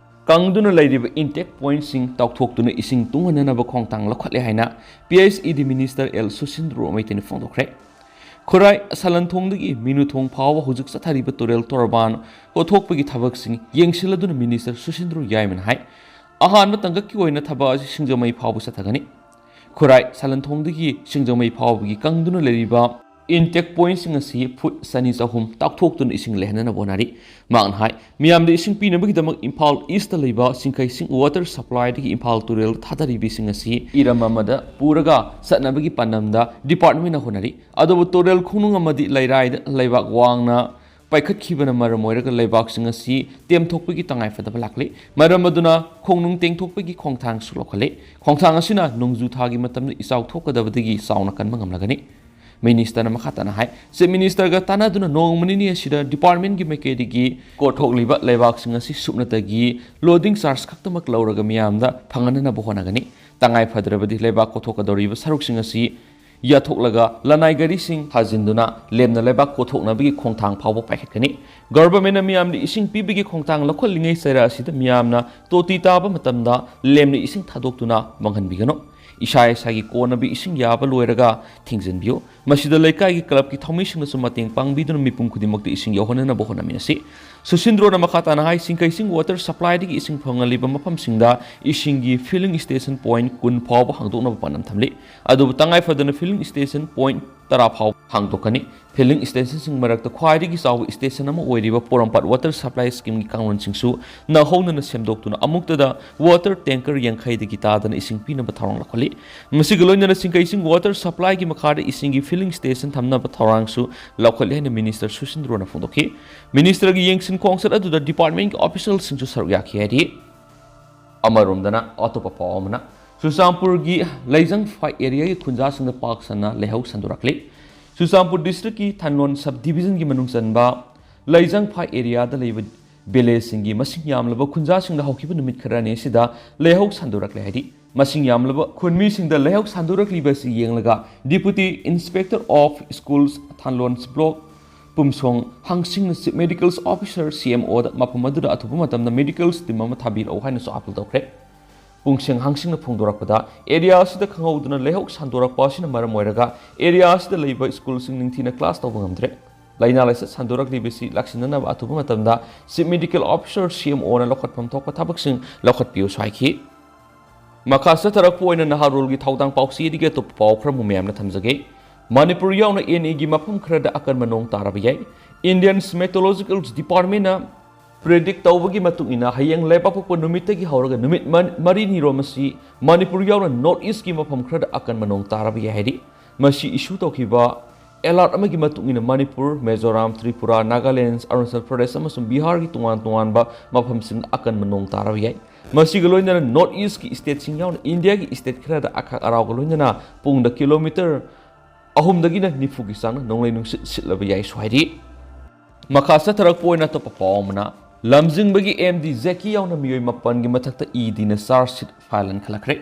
ꯀꯪꯗꯨꯅ ꯂꯩꯔꯤꯕ intake pointꯁꯤꯡ ꯇꯥꯎꯊꯣꯛꯇꯨꯅ ꯏꯁꯤꯡ ꯇꯨꯡꯍꯟꯅꯅꯕ ꯈꯣꯡꯊꯥꯡ ꯂꯧꯈꯠꯂꯦ ꯍꯥꯏꯅ P H E D minister L ꯁꯨꯁꯤꯟꯗ꯭ꯔꯣ ꯃꯩꯇꯩꯅ ꯐꯣꯡꯗꯣꯛꯈ꯭ꯔꯦ꯫ ꯈꯨꯔꯥꯏ ꯁꯂꯟꯊꯣꯡꯗꯒꯤ ꯃꯤꯅꯨꯊꯣꯡ ꯐꯥꯎꯕ ꯍꯧꯖꯤꯛ ꯆꯠꯊꯔꯤꯕ ꯇꯨꯔꯦꯜ ꯇꯣꯔꯕꯥꯟ ꯀꯣꯊꯣꯛꯄꯒꯤ ꯊꯕꯛꯁꯤꯡ ꯌꯦꯡꯁꯤꯜꯂꯗꯨꯅ minister ꯁꯨꯁꯤꯟꯗ꯭ꯔꯣ ꯌꯥꯏꯃꯅ ꯍꯥꯏ꯫ ꯑꯍꯥꯟꯕ ꯇꯥꯡꯀꯛꯀꯤ ꯑꯣꯏꯅ ꯊꯕꯛ ꯑꯁꯤ ꯁꯤꯡꯖꯃꯩ ꯐꯥꯎꯕ ꯆꯠꯊꯒꯅꯤ꯫ ꯈꯨꯔꯥꯏ ꯁꯂꯟꯊꯣꯡꯗꯒꯤ ꯁꯤꯡꯖꯃꯩ ꯐꯥꯎꯕꯒꯤ ꯀꯪꯗꯨꯅ ꯂꯩꯔꯤꯕ intake pointꯁꯤꯡ ꯑꯁꯤ ꯐꯨꯠ ꯆꯅꯤ ꯆꯍꯨꯝ ꯇꯥꯎꯊꯣꯛꯇꯨꯅ ꯏꯁꯤꯡ ꯂꯩꯍꯟꯅꯅꯕ ꯍꯣꯠꯅꯔꯤ꯫ ꯃꯍꯥꯛꯅ ꯍꯥꯏ, ꯃꯤꯌꯥꯝꯗ ꯏꯁꯤꯡ ꯄꯤꯅꯕꯒꯤꯗꯃꯛ ꯏꯝꯐꯥꯜ ꯏꯁꯇ ꯂꯩꯕ ꯁꯤꯡꯈꯩꯁꯤꯡ water supplyꯗꯒꯤ ꯏꯝꯐꯥꯜ ꯇꯨꯔꯦꯜ ꯊꯥꯗꯔꯤꯕꯁꯤꯡ ꯑꯁꯤ ꯏꯔꯝ ꯑꯃꯗ ꯄꯨꯔꯒ ꯆꯠꯅꯕꯒꯤ ꯄꯥꯟꯗꯝꯗ departmentꯅ ꯍꯣꯠꯅꯔꯤ꯫ ꯑꯗꯨꯕꯨ ꯇꯨꯔꯦꯜ ꯈꯣꯡꯅꯨꯡ ꯑꯃꯗꯤ ꯂꯩꯔꯥꯏꯗ ꯂꯩꯕꯥꯛ ꯋꯥꯡꯅ ꯄꯥꯏꯈꯠꯈꯤꯕꯅ ꯃꯔꯝ ꯑꯣꯏꯔꯒ ꯂꯩꯕꯥꯛꯁꯤꯡ ꯑꯁꯤ ꯇꯦꯝꯊꯣꯛꯄꯒꯤ ꯇꯉꯥꯏꯐꯗꯕ ꯂꯥꯛꯂꯤ꯫ ꯃꯔꯝ ꯑꯗꯨꯅ ꯈꯣꯡꯅꯨꯡ ꯇꯦꯡꯊꯣꯛꯄꯒꯤ ꯈꯣꯡꯊꯥꯡꯁꯨ ꯂꯧꯈꯠꯂꯤ꯫ ꯈꯣꯡꯊꯥꯡ ꯑꯁꯤꯅ ꯅꯣꯡꯖꯨ ꯊꯥꯒꯤ ꯃꯇꯝꯗ ꯏꯆꯥꯎ ꯊꯣꯛꯀꯗꯕꯗꯒꯤ ꯆꯥꯎꯅ ꯀꯟꯕ ꯉꯝꯂꯒꯅꯤ꯫ ministerꯅ ꯃꯈꯥ ꯇꯥꯅ ꯍꯥꯏ, Chief ministerꯒ ꯇꯥꯟꯅꯗꯨꯅ ꯅꯣꯡꯃ ꯅꯤꯅꯤ ꯑꯁꯤꯗ departmentꯀꯤ ꯃꯥꯏꯀꯩꯗꯒꯤ ꯀꯣꯊꯣꯛꯂꯤꯕ ꯂꯩꯕꯥꯛꯁꯤꯡ ꯑꯁꯤ ꯁꯨꯞꯅꯇꯒꯤ loading charge ꯈꯛꯇꯃꯛ ꯂꯧꯔꯒ ꯃꯤꯌꯥꯝꯗ ꯐꯪꯍꯟꯅꯅꯕ ꯍꯣꯠꯅꯒꯅꯤ꯫ ꯇꯉꯥꯏ ꯐꯗ꯭ꯔꯕꯗꯤ ꯂꯩꯕꯥꯛ ꯀꯣꯊꯣꯛꯀꯗꯧꯔꯤꯕ ꯁꯔꯨꯛꯁꯤꯡ ꯑꯁꯤ ꯌꯥꯊꯣꯛꯂꯒ ꯂꯅꯥꯏ ꯒꯥꯔꯤꯁꯤꯡ ꯊꯥꯖꯤꯟꯗꯨꯅ ꯂꯦꯝꯅ ꯂꯩꯕꯥꯛ ꯀꯣꯊꯣꯛꯅꯕꯒꯤ ꯈꯣꯡꯊꯥꯡ ꯐꯥꯎꯕ ꯄꯥꯏꯈꯠꯀꯅꯤ꯫ ꯒꯚꯔꯟꯃꯦꯟꯅ ꯃꯤꯌꯥꯝꯗ ꯏꯁꯤꯡ ꯄꯤꯕꯒꯤ ꯈꯣꯡꯊꯥꯡ ꯂꯧꯈꯠꯂꯤꯉꯩ ꯆꯩꯔꯥ ꯑꯁꯤꯗ ꯃꯤꯌꯥꯝꯅ ꯇꯣꯇꯤ ꯇꯥꯕ ꯃꯇꯝꯗ ꯂꯦꯝꯅ ꯏꯁꯤꯡ ꯊꯥꯗꯣꯛꯇꯨꯅ ꯃꯥꯡꯍꯟꯕꯤꯒꯅꯨ꯫ ꯏꯁꯥ ꯏꯁꯥꯒꯤ ꯀꯣꯟꯅꯕ ꯏꯁꯤꯡ ꯌꯥꯕ ꯂꯣꯏꯔꯒ ꯊꯤꯡꯖꯤꯟꯕꯤꯌꯨ꯫ ꯃꯁꯤꯗ ꯂꯩꯀꯥꯏꯒꯤ ꯀ꯭ꯂꯕꯀꯤ ꯊꯧꯃꯤꯁꯤꯡꯅꯁꯨ ꯃꯇꯦꯡ ꯄꯥꯡꯕꯤꯗꯨꯅ ꯃꯤꯄꯨꯝ ꯈꯨꯗꯤꯡꯃꯛꯇ ꯏꯁꯤꯡ ꯌꯧꯍꯟꯅꯅꯕ ꯍꯣꯠꯅꯃꯤꯟꯅꯁꯤ꯫ ꯁꯨꯁꯤꯟꯗ꯭ꯔꯣꯅ ꯃꯈꯥ ꯇꯥꯅ ꯍꯥꯏ, ꯁꯤꯡꯀꯩꯁꯤꯡ water supplyꯗꯒꯤ ꯏꯁꯤꯡ ꯐꯪꯍꯜꯂꯤꯕ ꯃꯐꯝꯁꯤꯡꯗ ꯏꯁꯤꯡꯒꯤ filling station point ꯀꯨꯟ ꯐꯥꯎꯕ ꯍꯥꯡꯗꯣꯛꯅꯕ ꯄꯥꯟꯗꯝ ꯊꯝꯂꯤ꯫ ꯑꯗꯨꯕꯨ ꯇꯉꯥꯏ ꯐꯗꯅ filling station point ꯇꯔꯥ ꯐꯥꯎꯕ ꯍꯥꯡꯗꯣꯛꯀꯅꯤ꯫ Filling stationꯁꯤꯡ ꯃꯔꯛꯇ ꯈ꯭ꯋꯥꯏꯗꯒꯤ ꯆꯥꯎꯕ station ꯑꯃ ꯑꯣꯏꯔꯤꯕ ꯄꯣꯔꯣꯝꯄꯥꯠ water supply schemeꯒꯤ ꯀꯥꯡꯂꯣꯟꯁꯤꯡꯁꯨ ꯅꯧꯍꯧꯅꯅ ꯁꯦꯝꯗꯣꯛꯇꯨꯅ ꯑꯃꯨꯛꯇꯗ water tanker ꯌꯥꯡꯈꯩꯗꯒꯤ ꯇꯥꯗꯅ ꯏꯁꯤꯡ ꯄꯤꯅꯕ ꯊꯧꯔꯥꯡ ꯂꯧꯈꯠꯂꯤ꯫ ꯃꯁꯤꯒ ꯂꯣꯏꯅꯅ ꯁꯤꯡꯀꯩꯁꯤꯡ water supplyꯒꯤ ꯃꯈꯥꯗ ꯏꯁꯤꯡꯒꯤ filling station ꯊꯝꯅꯕ ꯊꯧꯔꯥꯡꯁꯨ ꯂꯧꯈꯠꯂꯤ ꯍꯥꯏꯅ Minister ꯁꯨꯁꯤꯟꯗ꯭ꯔꯣꯅ ꯐꯣꯡꯗꯣꯛꯈꯤ꯫ Ministerꯒꯤ ꯌꯦꯡꯁꯤꯟ ꯈꯣꯡꯆꯠ ꯑꯗꯨꯗ departmentꯀꯤ officialꯁꯤꯡꯁꯨ ꯁꯔꯨꯛ ꯌꯥꯈꯤ ꯍꯥꯏꯔꯤ꯫ ꯑꯃꯔꯣꯝꯗꯅ ꯑꯇꯣꯞꯄ ꯄꯥꯎ ꯑꯃꯅ, ꯆꯨꯔꯆꯥꯟꯄꯨꯔꯒꯤ ꯂꯩꯖꯪꯐꯥꯏ areaꯒꯤ ꯈꯨꯟꯖꯥꯁꯤꯡꯗ ꯄꯥꯛ ꯁꯟꯅ ꯂꯩꯍꯧ ꯁꯟꯗꯣꯔꯛꯂꯤ꯫ ꯆꯨꯔꯆꯥꯟꯄꯨꯔ districtꯀꯤ ꯊꯥꯟꯂꯣꯟ sub divisionꯒꯤ ꯃꯅꯨꯡ ꯆꯟꯕ ꯂꯩꯖꯪꯐꯥꯏ areaꯗ ꯂꯩꯕ villageꯁꯤꯡꯒꯤ ꯃꯁꯤꯡ ꯌꯥꯝꯂꯕ ꯈꯨꯟꯖꯥꯁꯤꯡꯗ ꯍꯧꯈꯤꯕ ꯅꯨꯃꯤꯠ ꯈꯔꯅꯤ ꯑꯁꯤꯗ ꯂꯩꯍꯧ ꯁꯟꯗꯣꯔꯛꯂꯦ ꯍꯥꯏꯔꯤ꯫ ꯃꯁꯤꯡ ꯌꯥꯝꯂꯕ ꯈꯨꯟꯃꯤꯁꯤꯡꯗ ꯂꯩꯍꯧ ꯁꯟꯗꯣꯔꯛꯂꯤꯕ ꯑꯁꯤ ꯌꯦꯡꯂꯒ Deputy Inspector of Schools ꯊꯥꯟꯂꯣꯟ block ꯄꯨꯝꯁꯣꯡ ꯍꯪꯁꯤꯡꯅ Chief Medical Officer, CMOꯗ ꯃꯐꯝ ꯑꯗꯨꯗ ꯑꯊꯨꯕ ꯃꯇꯝꯗ medical team ꯑꯃ ꯊꯥꯕꯤꯔꯛꯎ ꯍꯥꯏꯅꯁꯨ appeal ꯇꯧꯈ꯭ꯔꯦ꯫ ꯄꯨꯡꯁꯦꯡ ꯍꯪꯁꯤꯡꯅ ꯐꯣꯡꯗꯣꯔꯛꯄꯗ, area ꯑꯁꯤꯗ ꯈꯪꯍꯧꯗꯅ ꯂꯩꯍꯧ ꯁꯟꯗꯣꯔꯛꯄ ꯑꯁꯤꯅ ꯃꯔꯝ ꯑꯣꯏꯔꯒ area ꯑꯁꯤꯗ ꯂꯩꯕ schoolꯁꯤꯡ ꯅꯤꯡꯊꯤꯅ class ꯇꯧꯕ ꯉꯝꯗ꯭ꯔꯦ꯫ ꯂꯥꯏꯅꯥ ꯂꯥꯏꯆꯠ ꯁꯟꯗꯣꯔꯛꯂꯤꯕꯁꯤ ꯂꯥꯛꯁꯤꯟꯅꯅꯕ ꯑꯊꯨꯕ ꯃꯇꯝꯗ Chief Medical Officer, CMOꯅ ꯂꯧꯈꯠꯐꯝ ꯊꯣꯛꯄ ꯊꯕꯛꯁꯤꯡ ꯂꯧꯈꯠꯄꯤꯌꯨꯁꯨ ꯍꯥꯏꯈꯤ꯫ ꯃꯈꯥ ꯆꯠꯊꯔꯛꯄ ꯑꯣꯏꯅ ꯅꯍꯥꯔꯣꯜꯒꯤ ꯊꯧꯗꯥꯡ ꯄꯥꯎꯆꯦꯗꯒꯤ ꯑꯇꯣꯞꯄ ꯄꯥꯎ ꯈꯔ ꯑꯃꯨꯛ ꯃꯌꯥꯝꯅ ꯊꯝꯖꯒꯦ꯫ ꯃꯅꯤꯄꯨꯔ ꯌꯥꯎꯅ NEꯒꯤ ꯃꯐꯝ ꯈꯔꯗ ꯑꯀꯟꯕ ꯅꯣꯡ ꯇꯥꯔꯕ ꯌꯥꯏ꯫ Indian Meteorological Departmentꯅ predict ꯇꯧꯕꯒꯤ ꯃꯇꯨꯡ ꯏꯟꯅ ꯍꯌꯦꯡ ꯂꯩꯕꯥꯛꯄꯣꯛꯄ ꯅꯨꯃꯤꯠꯇꯒꯤ ꯍꯧꯔꯒ ꯅꯨꯃꯤꯠ ꯃ-, ꯃꯔꯤꯅꯤꯔꯣꯝ ꯑꯁꯤ ꯃꯅꯤꯄꯨꯔ ꯌꯥꯎꯅ North Eastꯀꯤ ꯃꯐꯝ ꯈꯔꯗ ꯑꯀꯟꯕ ꯅꯣꯡ ꯇꯥꯔꯕ ꯌꯥꯏ ꯍꯥꯏꯔꯤ꯫ ꯃꯁꯤ issue ꯇꯧꯈꯤꯕ alert ꯑꯃꯒꯤ ꯃꯇꯨꯡ ꯏꯟꯅ ꯃꯅꯤꯄꯨꯔ, ꯃꯤꯖꯣꯔꯥꯝ, ꯇ꯭ꯔꯤꯄꯨꯔꯥ, ꯅꯥꯒꯥꯂꯦꯟ, ꯑꯔꯨꯅꯥꯆꯜ ꯄ꯭ꯔꯗꯦꯁ ꯑꯃꯁꯨꯡ ꯕꯤꯍꯥꯔꯒꯤ ꯇꯣꯉꯥꯟ ꯇꯣꯉꯥꯟꯕ ꯃꯐꯝꯁꯤꯡꯗ ꯑꯀꯟꯕ ꯅꯣꯡ ꯇꯥꯔꯕ ꯌꯥꯏ꯫ ꯃꯁꯤꯒ ꯂꯣꯏꯅꯅ North Eastꯀꯤ stateꯁꯤꯡ ꯌꯥꯎꯅ ꯏꯟꯗꯤꯌꯥꯒꯤ state ꯈꯔꯗ ꯑꯈꯥꯛ ꯑꯔꯥꯎꯒ ꯂꯣꯏꯅꯅ ꯄꯨꯡꯗ kilometre ꯑꯍꯨꯝꯗꯒꯤꯅ ꯅꯤꯐꯨꯒꯤ ꯆꯥꯡꯅ ꯅꯣꯡꯂꯩ ꯅꯨꯡꯁꯤꯠ ꯁꯤꯠꯂꯕ ꯌꯥꯏꯁꯨ ꯍꯥꯏꯔꯤ꯫ ꯃꯈꯥ ꯆꯠꯊꯔꯛꯄ ꯑꯣꯏꯅ ꯑꯇꯣꯞꯄ ꯄꯥꯎ ꯑꯃꯅ, ꯂꯝꯖꯤꯡꯕꯒꯤ MD ꯖꯦꯀꯤ ꯌꯥꯎꯅ ꯃꯤꯑꯣꯏ ꯃꯥꯄꯟꯒꯤ ꯃꯊꯛꯇ EDꯅ charge sheet file ꯍꯟꯈꯠꯂꯛꯈ꯭ꯔꯦ꯫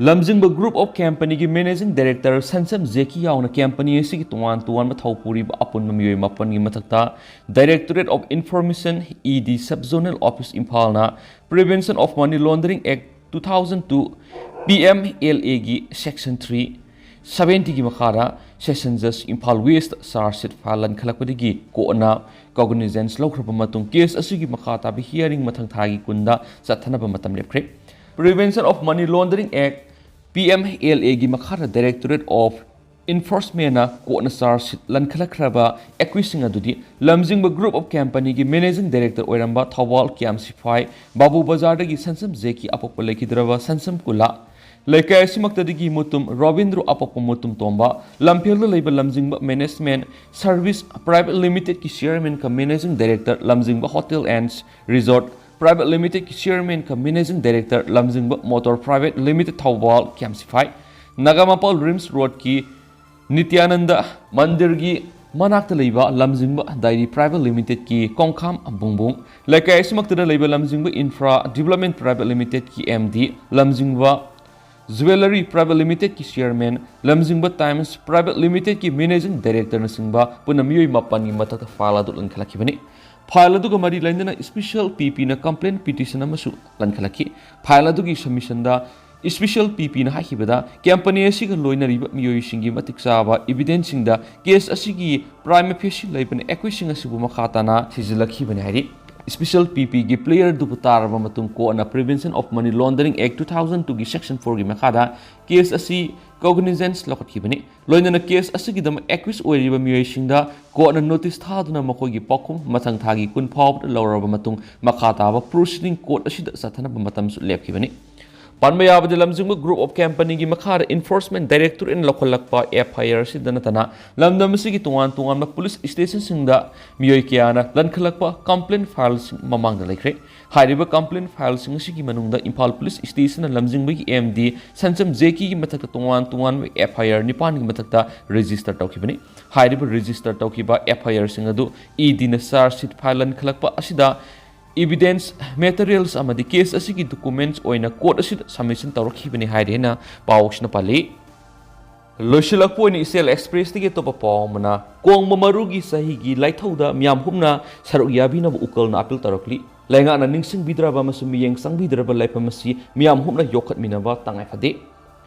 ꯂꯝꯖꯤꯡꯕ Group of Companyꯒꯤ Managing Director ꯁꯟꯁꯝ ꯖꯦꯀꯤ ꯌꯥꯎꯅ company ꯑꯁꯤꯒꯤ ꯇꯣꯉꯥꯟ ꯇꯣꯉꯥꯟꯕ ꯊꯧ ꯄꯨꯔꯤꯕ ꯑꯄꯨꯟꯕ ꯃꯤꯑꯣꯏ ꯃꯥꯄꯟꯒꯤ ꯃꯊꯛꯇ Directorate of Information, E D Sub Zonal Office ꯏꯝꯐꯥꯜꯅ Prevention of Money Laundering Act two thousand two, P M L Aꯒꯤ Section three seventyꯒꯤ ꯃꯈꯥꯗ Session Judge Imphal West charge sheet file ꯂꯟꯈꯠꯂꯛꯄꯗꯒꯤ ꯀꯣꯔꯠꯅ cognizance ꯂꯧꯈ꯭ꯔꯕ ꯃꯇꯨꯡ case ꯑꯁꯤꯒꯤ ꯃꯈꯥ ꯇꯥꯕ hearing ꯃꯊꯪ ꯊꯥꯒꯤ ꯀꯨꯟꯗ ꯆꯠꯊꯅꯕ ꯃꯇꯝ ꯂꯦꯞꯈ꯭ꯔꯦ꯫ Prevention of Money Laundering Act, P M L Aꯒꯤ ꯃꯈꯥꯗ Directorate of Enforcementꯅ ꯀꯣꯔꯠꯅ charge sheet ꯂꯟꯈꯠꯂꯛꯈ꯭ꯔꯕ accusedꯁꯤꯡ ꯑꯗꯨꯗꯤ ꯂꯝꯖꯤꯡꯕ Group of Companyꯒꯤ Managing Director ꯑꯣꯏꯔꯝꯕ ꯊꯧꯕꯥꯜ ꯀꯤꯌꯥꯝ ꯁꯤꯐꯥꯏ ꯕꯥꯕꯨ ꯕꯖꯥꯔꯗꯒꯤ ꯁꯟꯁꯝ ꯖꯦꯀꯤ ꯑꯄꯣꯛꯄ ꯂꯩꯈꯤꯗ꯭ꯔꯕ ꯁꯟꯁꯝ ꯀꯨꯂꯥ, ꯂꯩꯀꯥꯏ ꯑꯁꯤꯃꯛꯇꯗꯒꯤ ꯃꯨꯇꯨꯝ ꯔꯣꯕꯤꯟꯗ꯭ꯔꯣ ꯑꯄꯣꯛꯄ ꯃꯨꯇꯨꯝ ꯇꯣꯝꯕ, ꯂꯝꯐꯦꯜꯗ ꯂꯩꯕ ꯂꯝꯖꯤꯡꯕ Management Service Private Limitedꯀꯤ Chairman cum Managing Director ꯂꯝꯖꯤꯡꯕ Hotel and Resort Private Limitedꯀꯤ Chairman cum Managing Director ꯂꯝꯖꯤꯡꯕ Motor Private Limited Thoubal ꯀꯤꯌꯥꯝ ꯁꯤꯐꯥꯏ, Nagamapal RIMS ꯔꯣꯗꯀꯤ ꯅꯤꯇ꯭ꯌꯥꯅꯟꯗ ꯃꯟꯗꯤꯔꯒꯤ ꯃꯅꯥꯛꯇ ꯂꯩꯕ ꯂꯝꯖꯤꯡꯕ Dairy Private Limitedꯀꯤ ꯀꯣꯡꯈꯥꯝ ꯕꯨꯡꯕꯨꯡ, ꯂꯩꯀꯥꯏ ꯑꯁꯤꯃꯛꯇꯗ ꯂꯩꯕ ꯂꯝꯖꯤꯡꯕ Infra Development Private Limitedꯀꯤ M D, ꯂꯝꯖꯤꯡꯕ Jewellery Private Limitedꯀꯤ Chairman, ꯂꯝꯖꯤꯡꯕ Times Private Limitedꯀꯤ Managing Directorꯅꯆꯤꯡꯕ ꯄꯨꯟꯅ ꯃꯤꯑꯣꯏ ꯃꯥꯄꯟꯒꯤ ꯃꯊꯛꯇ file ꯑꯗꯨ ꯂꯟꯈꯠꯂꯛꯈꯤꯕꯅꯤ꯫ File ꯑꯗꯨꯒ ꯃꯔꯤ ꯂꯩꯅꯅ Special P Pꯅ complaint petition ꯑꯃꯁꯨ ꯂꯟꯈꯠꯂꯛꯈꯤ꯫ File ꯑꯗꯨꯒꯤ submissionꯗ Special P Pꯅ ꯍꯥꯏꯈꯤꯕꯗ, company ꯑꯁꯤꯒ ꯂꯣꯏꯅꯔꯤꯕ ꯃꯤꯑꯣꯏꯁꯤꯡꯒꯤ ꯃꯇꯤꯛ ꯆꯥꯕ evidenceꯁꯤꯡꯗ case ꯑꯁꯤꯒꯤ prima facie ꯂꯩꯕꯅ accusedꯁꯤꯡ ꯑꯁꯤꯕꯨ ꯃꯈꯥ ꯇꯥꯅ ꯊꯤꯖꯤꯜꯂꯛꯈꯤꯕꯅꯤ ꯍꯥꯏꯔꯤ꯫ Special P Pꯒꯤ player ꯑꯗꯨꯕꯨ ꯇꯥꯔꯕ ꯃꯇꯨꯡ ꯀꯣꯔꯠꯅ Prevention of Money Laundering Act two thousand twoꯒꯤ Section fourꯒꯤ ꯃꯈꯥꯗ case ꯑꯁꯤ cognizance ꯂꯧꯈꯠꯈꯤꯕꯅꯤ꯫ ꯂꯣꯏꯅꯅ case ꯑꯁꯤꯒꯤꯗꯃꯛ accused ꯑꯣꯏꯔꯤꯕ ꯃꯤꯑꯣꯏꯁꯤꯡꯗ ꯀꯣꯔꯠꯅ notice ꯊꯥꯗꯨꯅ ꯃꯈꯣꯏꯒꯤ ꯄꯥꯎꯈꯨꯝ ꯃꯊꯪ ꯊꯥꯒꯤ ꯀꯨꯟ ꯐꯥꯎꯕꯗ ꯂꯧꯔꯕ ꯃꯇꯨꯡ ꯃꯈꯥ ꯇꯥꯕ proceeding ꯀꯣꯔꯠ ꯑꯁꯤꯗ ꯆꯠꯊꯅꯕ ꯃꯇꯝꯁꯨ ꯂꯦꯞꯈꯤꯕꯅꯤ꯫ ꯄꯟꯕ ꯌꯥꯕꯗꯤ, ꯂꯝꯖꯤꯡꯕ Group of Companyꯒꯤ ꯃꯈꯥꯗ Enforcement Directorateꯅ ꯂꯧꯈꯠꯂꯛꯄ F I R ꯑꯁꯤꯗ ꯅꯠꯇꯅ ꯂꯝꯗꯝ ꯑꯁꯤꯒꯤ ꯇꯣꯉꯥꯟ ꯇꯣꯉꯥꯟꯕ police stationꯁꯤꯡꯗ ꯃꯤꯑꯣꯏ ꯀꯌꯥꯅ ꯂꯟꯈꯠꯂꯛꯄ complaint filesꯁꯤꯡ ꯃꯃꯥꯡꯗ ꯂꯩꯈ꯭ꯔꯦ꯫ ꯍꯥꯏꯔꯤꯕ complaint filesꯁꯤꯡ ꯑꯁꯤꯒꯤ ꯃꯅꯨꯡꯗ ꯏꯝꯐꯥꯜ Police Stationꯅ ꯂꯝꯖꯤꯡꯕꯒꯤ M D ꯁꯟꯆꯝ ꯖꯦꯀꯤꯒꯤ ꯃꯊꯛꯇ ꯇꯣꯉꯥꯟ ꯇꯣꯉꯥꯟꯕ F I R ꯅꯤꯄꯥꯟꯒꯤ ꯃꯊꯛꯇ register ꯇꯧꯈꯤꯕꯅꯤ꯫ ꯍꯥꯏꯔꯤꯕ register ꯇꯧꯈꯤꯕ F I Rꯁꯤꯡ ꯑꯗꯨ E Dꯅ charge sheet file ꯂꯟꯈꯠꯂꯛꯄ ꯑꯁꯤꯗ evidence materials ꯑꯃꯗꯤ case ꯑꯁꯤꯒꯤ documents ꯑꯣꯏꯅ court ꯑꯁꯤꯗ submission ꯇꯧꯔꯛꯈꯤꯕꯅꯤ ꯍꯥꯏꯔꯦꯅ ꯄꯥꯎ ꯑꯁꯤꯅ ꯄꯜꯂꯤ꯫ ꯂꯣꯏꯁꯤꯜꯂꯛꯄ ꯑꯣꯏꯅ ꯏꯆꯦꯜ Expressꯇꯒꯤ ꯑꯇꯣꯞꯄ ꯄꯥꯎ ꯑꯃꯅ, ꯀꯣꯡꯕ ꯃꯔꯨꯒꯤ ꯆꯍꯤꯒꯤ ꯂꯥꯏꯊꯧꯗ ꯃꯤꯌꯥꯝ ꯍꯨꯞꯅ ꯁꯔꯨꯛ ꯌꯥꯕꯤꯅꯕ ꯎꯀꯜꯅ appeal ꯇꯧꯔꯛꯂꯤ꯫ ꯂꯩꯉꯥꯛꯅ ꯅꯤꯡꯁꯤꯡꯕꯤꯗ꯭ꯔꯕ ꯑꯃꯁꯨꯡ ꯃꯤꯠꯌꯦꯡ ꯆꯪꯕꯤꯗ꯭ꯔꯕ ꯂꯥꯏꯐꯝ ꯑꯁꯤ ꯃꯤꯌꯥꯝ ꯍꯨꯞꯅ ꯌꯣꯛꯈꯠꯃꯤꯟꯅꯕ ꯇꯉꯥꯏ ꯐꯗꯦ꯫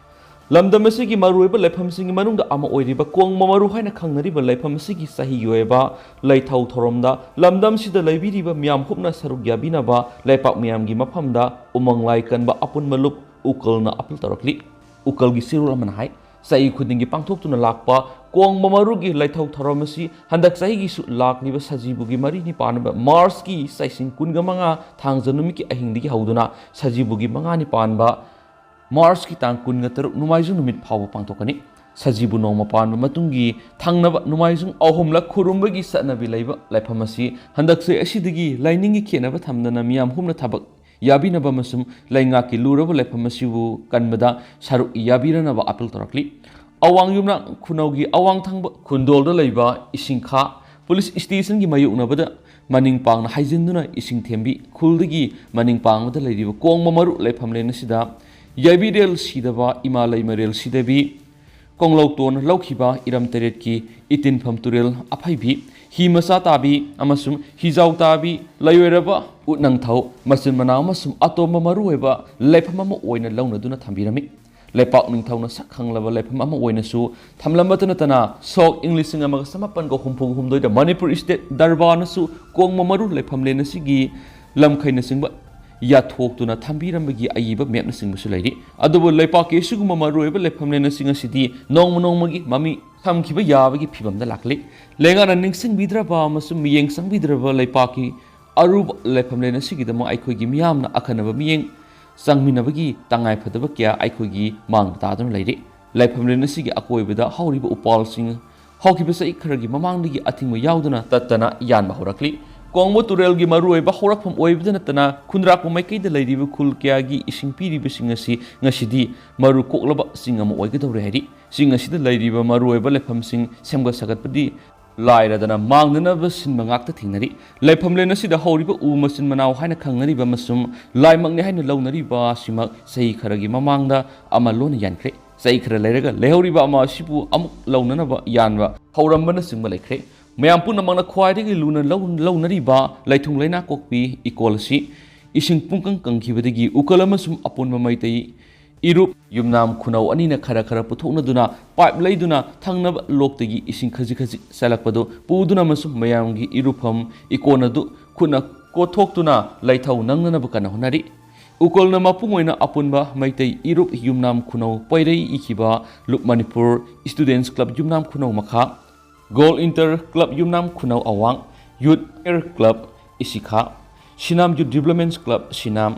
ꯂꯝꯗꯝ ꯑꯁꯤꯒꯤ ꯃꯔꯨꯑꯣꯏꯕ ꯂꯥꯏꯐꯝꯁꯤꯡꯒꯤ ꯃꯅꯨꯡꯗ ꯑꯃ ꯑꯣꯏꯔꯤꯕ ꯀꯣꯡꯕ ꯃꯔꯨ ꯍꯥꯏꯅ ꯈꯪꯅꯔꯤꯕ ꯂꯥꯏꯐꯝ ꯑꯁꯤꯒꯤ ꯆꯍꯤꯒꯤ ꯑꯣꯏꯕ ꯂꯥꯏꯊꯧ ꯊꯧꯔꯝꯗ ꯂꯝꯗꯝꯁꯤꯗ ꯂꯩꯕꯤꯔꯤꯕ ꯃꯤꯌꯥꯝ ꯍꯨꯞꯅ ꯁꯔꯨꯛ ꯌꯥꯕꯤꯅꯕ ꯂꯩꯄꯥꯛ ꯃꯤꯌꯥꯝꯒꯤ ꯃꯐꯝꯗ ꯎꯃꯪ ꯂꯥꯏ ꯀꯟꯕ ꯑꯄꯨꯟꯕ ꯂꯨꯞ ꯎꯀꯜꯅ appeal ꯇꯧꯔꯛꯂꯤ꯫ ꯎꯀꯜꯒꯤ ꯆꯦꯔꯣꯜ ꯑꯃꯅ ꯍꯥꯏ, ꯆꯍꯤ ꯈꯨꯗꯤꯡꯒꯤ ꯄꯥꯡꯊꯣꯛꯇꯨꯅ ꯂꯥꯛꯄ ꯀꯣꯡꯕ ꯃꯔꯨꯒꯤ ꯂꯥꯏꯊꯧ ꯊꯧꯔꯝ ꯑꯁꯤ ꯍꯟꯗꯛ ꯆꯍꯤꯒꯤꯁꯨ ꯂꯥꯛꯂꯤꯕ ꯁꯖꯤꯕꯨꯒꯤ ꯃꯔꯤꯅꯤ ꯄꯥꯟꯕ Marchꯀꯤ ꯆꯩꯁꯤꯡ ꯀꯨꯟꯒ ꯃꯉꯥ ꯊꯥꯡꯖ ꯅꯨꯃꯤꯠꯀꯤ ꯑꯍꯤꯡꯗꯒꯤ ꯍꯧꯗꯨꯅ ꯁꯖꯤꯕꯨꯒꯤ ꯃꯉꯥꯅꯤ ꯄꯥꯟꯕ Marchꯀꯤ ꯇꯥꯡ ꯀꯨꯟꯒ ꯇꯔꯨꯛ ꯅꯣꯡꯃꯥꯏꯖꯤꯡ ꯅꯨꯃꯤꯠ ꯐꯥꯎꯕ ꯄꯥꯡꯊꯣꯛꯀꯅꯤ꯫ ꯁꯖꯤꯕꯨ ꯅꯣꯡꯃ ꯄꯥꯟꯕ ꯃꯇꯨꯡꯒꯤ ꯊꯪꯅꯕ ꯅꯣꯡꯃꯥꯏꯖꯤꯡ ꯑꯍꯨꯝꯂꯛ ꯈꯨꯔꯨꯝꯕꯒꯤ ꯆꯠꯅꯕꯤ ꯂꯩꯕ ꯂꯥꯏꯐꯝ ꯑꯁꯤ ꯍꯟꯗꯛ ꯆꯍꯤ ꯑꯁꯤꯗꯒꯤ ꯂꯥꯏꯅꯤꯡꯒꯤ ꯈꯦꯠꯅꯕ ꯊꯝꯗꯅ ꯃꯤꯌꯥꯝ ꯍꯨꯞꯅ ꯊꯕꯛ ꯌꯥꯕꯤꯅꯕ ꯑꯃꯁꯨꯡ ꯂꯩꯉꯥꯛꯀꯤ ꯂꯨꯔꯕ ꯂꯥꯏꯐꯝ ꯑꯁꯤꯕꯨ ꯀꯟꯕꯗ ꯁꯔꯨꯛ ꯌꯥꯕꯤꯔꯅꯕ appeal ꯇꯧꯔꯛꯂꯤ꯫ ꯑꯋꯥꯡ ꯌꯨꯝꯅꯥꯝ ꯈꯨꯅꯧꯒꯤ ꯑꯋꯥꯡ ꯊꯪꯕ ꯈꯨꯟꯗꯣꯜꯗ ꯂꯩꯕ ꯏꯁꯤꯡꯈꯥ police stationꯒꯤ ꯃꯥꯌꯣꯛꯅꯕꯗ ꯃꯅꯤꯡ ꯄꯥꯡꯅ ꯍꯥꯏꯖꯤꯟꯗꯨꯅ ꯏꯁꯤꯡ ꯊꯦꯝꯕꯤ ꯈꯨꯜꯗꯒꯤ ꯃꯅꯤꯡ ꯄꯥꯡꯕꯗ ꯂꯩꯔꯤꯕ ꯀꯣꯡꯕ ꯃꯔꯨ ꯂꯥꯏꯐꯝꯂꯦꯟ ꯑꯁꯤꯗ ꯌꯥꯏꯕꯤꯔꯦꯜ ꯁꯤꯗꯕ, ꯏꯃꯥ ꯂꯩꯃꯔꯦꯜ ꯁꯤꯗꯕꯤ, ꯀꯣꯡꯂꯧꯇꯣꯟ ꯂꯧꯈꯤꯕ, ꯏꯔꯝ ꯇꯔꯦꯠꯀꯤ ꯏꯇꯤꯟꯐꯝ ꯇꯨꯔꯦꯜ ꯑꯐꯩꯕꯤ, ꯍꯤ ꯃꯆꯥ ꯇꯥꯕꯤ ꯑꯃꯁꯨꯡ ꯍꯤꯖꯥꯎ ꯇꯥꯕꯤ, ꯂꯩꯔꯣꯏꯔꯕ ꯎꯠꯅꯪꯊꯧ, ꯃꯆꯤꯟ ꯃꯅꯥꯎ ꯑꯃꯁꯨꯡ ꯑꯇꯣꯝꯕ ꯃꯔꯨꯑꯣꯏꯕ ꯂꯥꯏꯐꯝ ꯑꯃ ꯑꯣꯏꯅ ꯂꯧꯅꯗꯨꯅ ꯊꯝꯕꯤꯔꯝꯃꯤ꯫ ꯂꯩꯄꯥꯛ ꯅꯤꯡꯊꯧꯅ ꯁꯛ ꯈꯪꯂꯕ ꯂꯥꯏꯐꯝ ꯑꯃ ꯑꯣꯏꯅꯁꯨ ꯊꯝꯂꯝꯕꯇ ꯅꯠꯇꯅ, ꯁꯣꯛ ꯏꯪ ꯂꯤꯁꯤꯡ ꯑꯃꯒ ꯆꯃꯥꯄꯟꯒ ꯍꯨꯝꯐꯨ ꯍꯨꯝꯗꯣꯏꯗ ꯃꯅꯤꯄꯨꯔ ꯁ꯭ꯇꯦꯠ ꯗꯔꯕꯥꯔꯅꯁꯨ ꯀꯣꯡꯕ ꯃꯔꯨ ꯂꯥꯏꯐꯝꯂꯦꯟ ꯑꯁꯤꯒꯤ ꯂꯝꯈꯩꯅꯆꯤꯡꯕ ꯌꯥꯊꯣꯛꯇꯨꯅ ꯊꯝꯕꯤꯔꯝꯕꯒꯤ ꯑꯏꯕ ꯃꯦꯞꯅꯆꯤꯡꯕꯁꯨ ꯂꯩꯔꯤ꯫ ꯑꯗꯨꯕꯨ ꯂꯩꯄꯥꯛꯀꯤ ꯑꯁꯤꯒꯨꯝꯕ ꯃꯔꯨꯑꯣꯏꯕ ꯂꯥꯏꯐꯝꯂꯦꯟ ꯑꯁꯤꯡ ꯑꯁꯤꯗꯤ ꯅꯣꯡꯃ ꯅꯣꯡꯃꯒꯤ ꯃꯃꯤ ꯊꯝꯈꯤꯕ ꯌꯥꯕꯒꯤ ꯐꯤꯕꯝꯗ ꯂꯥꯛꯂꯤ꯫ ꯂꯩꯉꯥꯛꯅ ꯅꯤꯡꯁꯤꯡꯕꯤꯗ꯭ꯔꯕ ꯑꯃꯁꯨꯡ ꯃꯤꯠꯌꯦꯡ ꯆꯪꯕꯤꯗ꯭ꯔꯕ ꯂꯩꯄꯥꯛꯀꯤ ꯑꯔꯨꯕ ꯂꯥꯏꯐꯝꯂꯦꯟ ꯑꯁꯤꯒꯤꯗꯃꯛ ꯑꯩꯈꯣꯏꯒꯤ ꯃꯤꯌꯥꯝꯅ ꯑꯈꯟꯅꯕ ꯃꯤꯠꯌꯦꯡ ꯆꯪꯃꯤꯟꯅꯕꯒꯤ ꯇꯉꯥꯏꯐꯗꯕ ꯀꯌꯥ ꯑꯩꯈꯣꯏꯒꯤ ꯃꯥꯡꯗ ꯇꯥꯗꯨꯅ ꯂꯩꯔꯤ꯫ ꯂꯥꯏꯐꯝꯂꯦꯟ ꯑꯁꯤꯒꯤ ꯑꯀꯣꯏꯕꯗ ꯍꯧꯔꯤꯕ ꯎꯄꯥꯜꯁꯤꯡ ꯍꯧꯈꯤꯕ ꯆꯍꯤ ꯈꯔꯒꯤ ꯃꯃꯥꯡꯗꯒꯤ ꯑꯊꯤꯡꯕ ꯌꯥꯎꯗꯅ ꯇꯠꯇꯅ ꯌꯥꯟꯕ ꯍꯧꯔꯛꯂꯤ꯫ ꯀꯣꯡꯕ ꯇꯨꯔꯦꯜꯒꯤ ꯃꯔꯨꯑꯣꯏꯕ ꯍꯧꯔꯛꯐꯝ ꯑꯣꯏꯕꯗ ꯅꯠꯇꯅ, ꯈꯨꯟꯗ꯭ꯔꯥꯛꯄ ꯃꯥꯏꯀꯩꯗ ꯂꯩꯔꯤꯕ ꯈꯨꯜ ꯀꯌꯥꯒꯤ ꯏꯁꯤꯡ ꯄꯤꯔꯤꯕꯁꯤꯡ ꯑꯁꯤ ꯉꯁꯤꯗꯤ ꯃꯔꯨ ꯀꯣꯛꯂꯕ ꯆꯤꯡ ꯑꯃ ꯑꯣꯏꯒꯗꯧꯔꯦ ꯍꯥꯏꯔꯤ꯫ ꯆꯤꯡ ꯑꯁꯤꯗ ꯂꯩꯔꯤꯕ ꯃꯔꯨꯑꯣꯏꯕ ꯂꯥꯏꯐꯝꯁꯤꯡ ꯁꯦꯝꯒꯠ ꯁꯥꯒꯠꯄꯗꯤ ꯂꯥꯏꯔꯗꯅ ꯃꯥꯡꯅꯅꯕ ꯁꯤꯟꯕ ꯉꯥꯛꯇ ꯊꯦꯡꯅꯔꯤ꯫ ꯂꯩꯐꯝꯂꯦꯟ ꯑꯁꯤꯗ ꯍꯧꯔꯤꯕ ꯎ ꯃꯆꯤꯟ ꯃꯅꯥꯎ ꯍꯥꯏꯅ ꯈꯪꯅꯔꯤꯕ ꯑꯃꯁꯨꯡ ꯂꯥꯏꯃꯛꯅꯤ ꯍꯥꯏꯅ ꯂꯧꯅꯔꯤꯕ ꯑꯁꯤꯃꯛ ꯆꯍꯤ ꯈꯔꯒꯤ ꯃꯃꯥꯡꯗ ꯑꯃ ꯂꯣꯟꯅ ꯌꯥꯟꯈ꯭ꯔꯦ꯫ ꯆꯍꯤ ꯈꯔ ꯂꯩꯔꯒ ꯂꯩꯍꯧꯔꯤꯕ ꯑꯃ ꯑꯁꯤꯕꯨ ꯑꯃꯨꯛ ꯂꯧꯅꯅꯕ ꯌꯥꯟꯕ ꯍꯧꯔꯝꯕꯅꯆꯤꯡꯕ ꯂꯩꯈ꯭ꯔꯦ꯫ ꯃꯌꯥꯝ ꯄꯨꯝꯅꯃꯛꯅ ꯈ꯭ꯋꯥꯏꯗꯒꯤ ꯂꯨꯅ ꯂꯧ-, ꯂꯧꯅꯔꯤꯕ ꯂꯩꯊꯨꯡ ꯂꯩꯅꯥ ꯀꯣꯛꯄꯤ ꯏꯀꯣꯜ ꯑꯁꯤ ꯏꯁꯤꯡ ꯄꯨꯡꯀꯪ ꯀꯪꯈꯤꯕꯗꯒꯤ ꯎꯀꯜ ꯑꯃꯁꯨꯡ ꯑꯄꯨꯟꯕ ꯃꯩꯇꯩ ꯏꯔꯨꯞ ꯌꯨꯝꯅꯥꯝ ꯈꯨꯅꯧ ꯑꯅꯤꯅ ꯈꯔ ꯈꯔ ꯄꯨꯊꯣꯛꯅꯗꯨꯅ ꯄꯥꯏꯞ ꯂꯩꯗꯨꯅ ꯊꯪꯅꯕ ꯂꯣꯛꯇꯒꯤ ꯏꯁꯤꯡ ꯈꯖꯤꯛ ꯈꯖꯤꯛ ꯆꯦꯜꯂꯛꯄꯗꯨ ꯄꯨꯗꯨꯅ ꯑꯃꯁꯨꯡ ꯃꯌꯥꯝꯒꯤ ꯏꯔꯨꯐꯝ ꯏꯀꯣꯟ ꯑꯗꯨ ꯈꯨꯠꯅ ꯀꯣꯠꯊꯣꯛꯇꯨꯅ ꯂꯩꯊꯧ ꯅꯪꯅꯅꯕ ꯀꯟꯅ ꯍꯣꯠꯅꯔꯤ꯫ ꯎꯀꯜꯅ ꯃꯄꯨꯡ ꯑꯣꯏꯅ ꯑꯄꯨꯟꯕ ꯃꯩꯇꯩ ꯏꯔꯨꯞ ꯌꯨꯝꯅꯥꯝ ꯈꯨꯅꯧ ꯄꯩꯔꯩ ꯏꯈꯤꯕ ꯂꯨꯞ ꯃꯅꯤꯄꯨꯔ ꯁ꯭ꯇꯨꯗꯦꯟꯠꯁ ꯀ꯭ꯂꯕ ꯌꯨꯝꯅꯥꯝ ꯈꯨꯅꯧ ꯃꯈꯥ, ꯒꯣꯜ ꯏꯟꯇꯔ ꯀ꯭ꯂꯕ ꯌꯨꯝꯅꯥꯝ ꯈꯨꯅꯧ ꯑꯋꯥꯡ, ꯌꯨꯠ ꯐꯤꯌꯔ ꯀ꯭ꯂꯕ ꯏꯁꯤꯈꯥ, ꯁꯤꯅꯥꯝ ꯌꯨꯠ ꯗꯤꯕ꯭ꯂꯞꯃꯦꯟꯠꯁ ꯀ꯭ꯂꯕ ꯁꯤꯅꯥꯝ,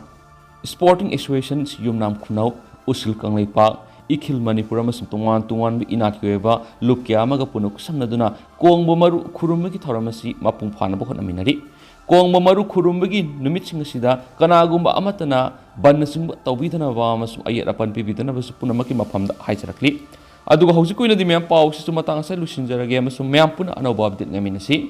ꯁ꯭ꯄꯣꯔꯇꯤꯡ ꯑꯦꯁꯣꯁꯤꯌꯦꯁꯟ ꯌꯨꯝꯅꯥꯝ ꯈꯨꯅꯧ, ꯎꯁꯤꯜ ꯀꯪꯂꯩꯄꯥꯛ, ꯏꯈꯤꯜ ꯃꯅꯤꯄꯨꯔ ꯑꯃꯁꯨꯡ ꯇꯣꯉꯥꯟ ꯇꯣꯉꯥꯟꯕ ꯏꯅꯥꯠꯀꯤ ꯑꯣꯏꯕ ꯂꯨꯞ ꯀꯌꯥ ꯑꯃꯒ ꯄꯨꯟꯅ ꯈꯨꯠꯁꯝꯅꯗꯨꯅ ꯀꯣꯡꯕ ꯃꯔꯨ ꯈꯨꯔꯨꯝꯕꯒꯤ ꯊꯧꯔꯝ ꯑꯁꯤ ꯃꯄꯨꯡ ꯐꯥꯅꯕ ꯍꯣꯠꯅꯃꯤꯟꯅꯔꯤ꯫ ꯀꯣꯡꯕ ꯃꯔꯨ ꯈꯨꯔꯨꯝꯕꯒꯤ ꯅꯨꯃꯤꯠꯁꯤꯡ ꯑꯁꯤꯗ ꯀꯅꯥꯒꯨꯝꯕ ꯑꯃꯠꯇꯅ ꯕꯟꯅꯆꯤꯡꯕ ꯇꯧꯕꯤꯗꯅꯕ ꯑꯃꯁꯨꯡ ꯑꯌꯦꯠ ꯑꯄꯟ ꯄꯤꯕꯤꯗꯅꯕꯁꯨ ꯄꯨꯝꯅꯃꯛꯀꯤ ꯃꯐꯝꯗ ꯍꯥꯏꯖꯔꯛꯂꯤ꯫ ꯑꯗꯨꯒ ꯍꯧꯖꯤꯛꯀꯤ ꯑꯣꯏꯅꯗꯤ ꯃꯌꯥꯝ ꯄꯥꯎꯁꯤꯁꯨ ꯃꯇꯥꯡ ꯑꯁꯤꯗ ꯂꯣꯏꯁꯤꯟꯖꯔꯒꯦ ꯑꯃꯁꯨꯡ ꯃꯌꯥꯝ ꯄꯨꯟꯅ ꯑꯅꯧꯕ ꯑꯞꯗꯦꯠ ꯉꯥꯏꯃꯤꯟꯅꯁꯤ꯫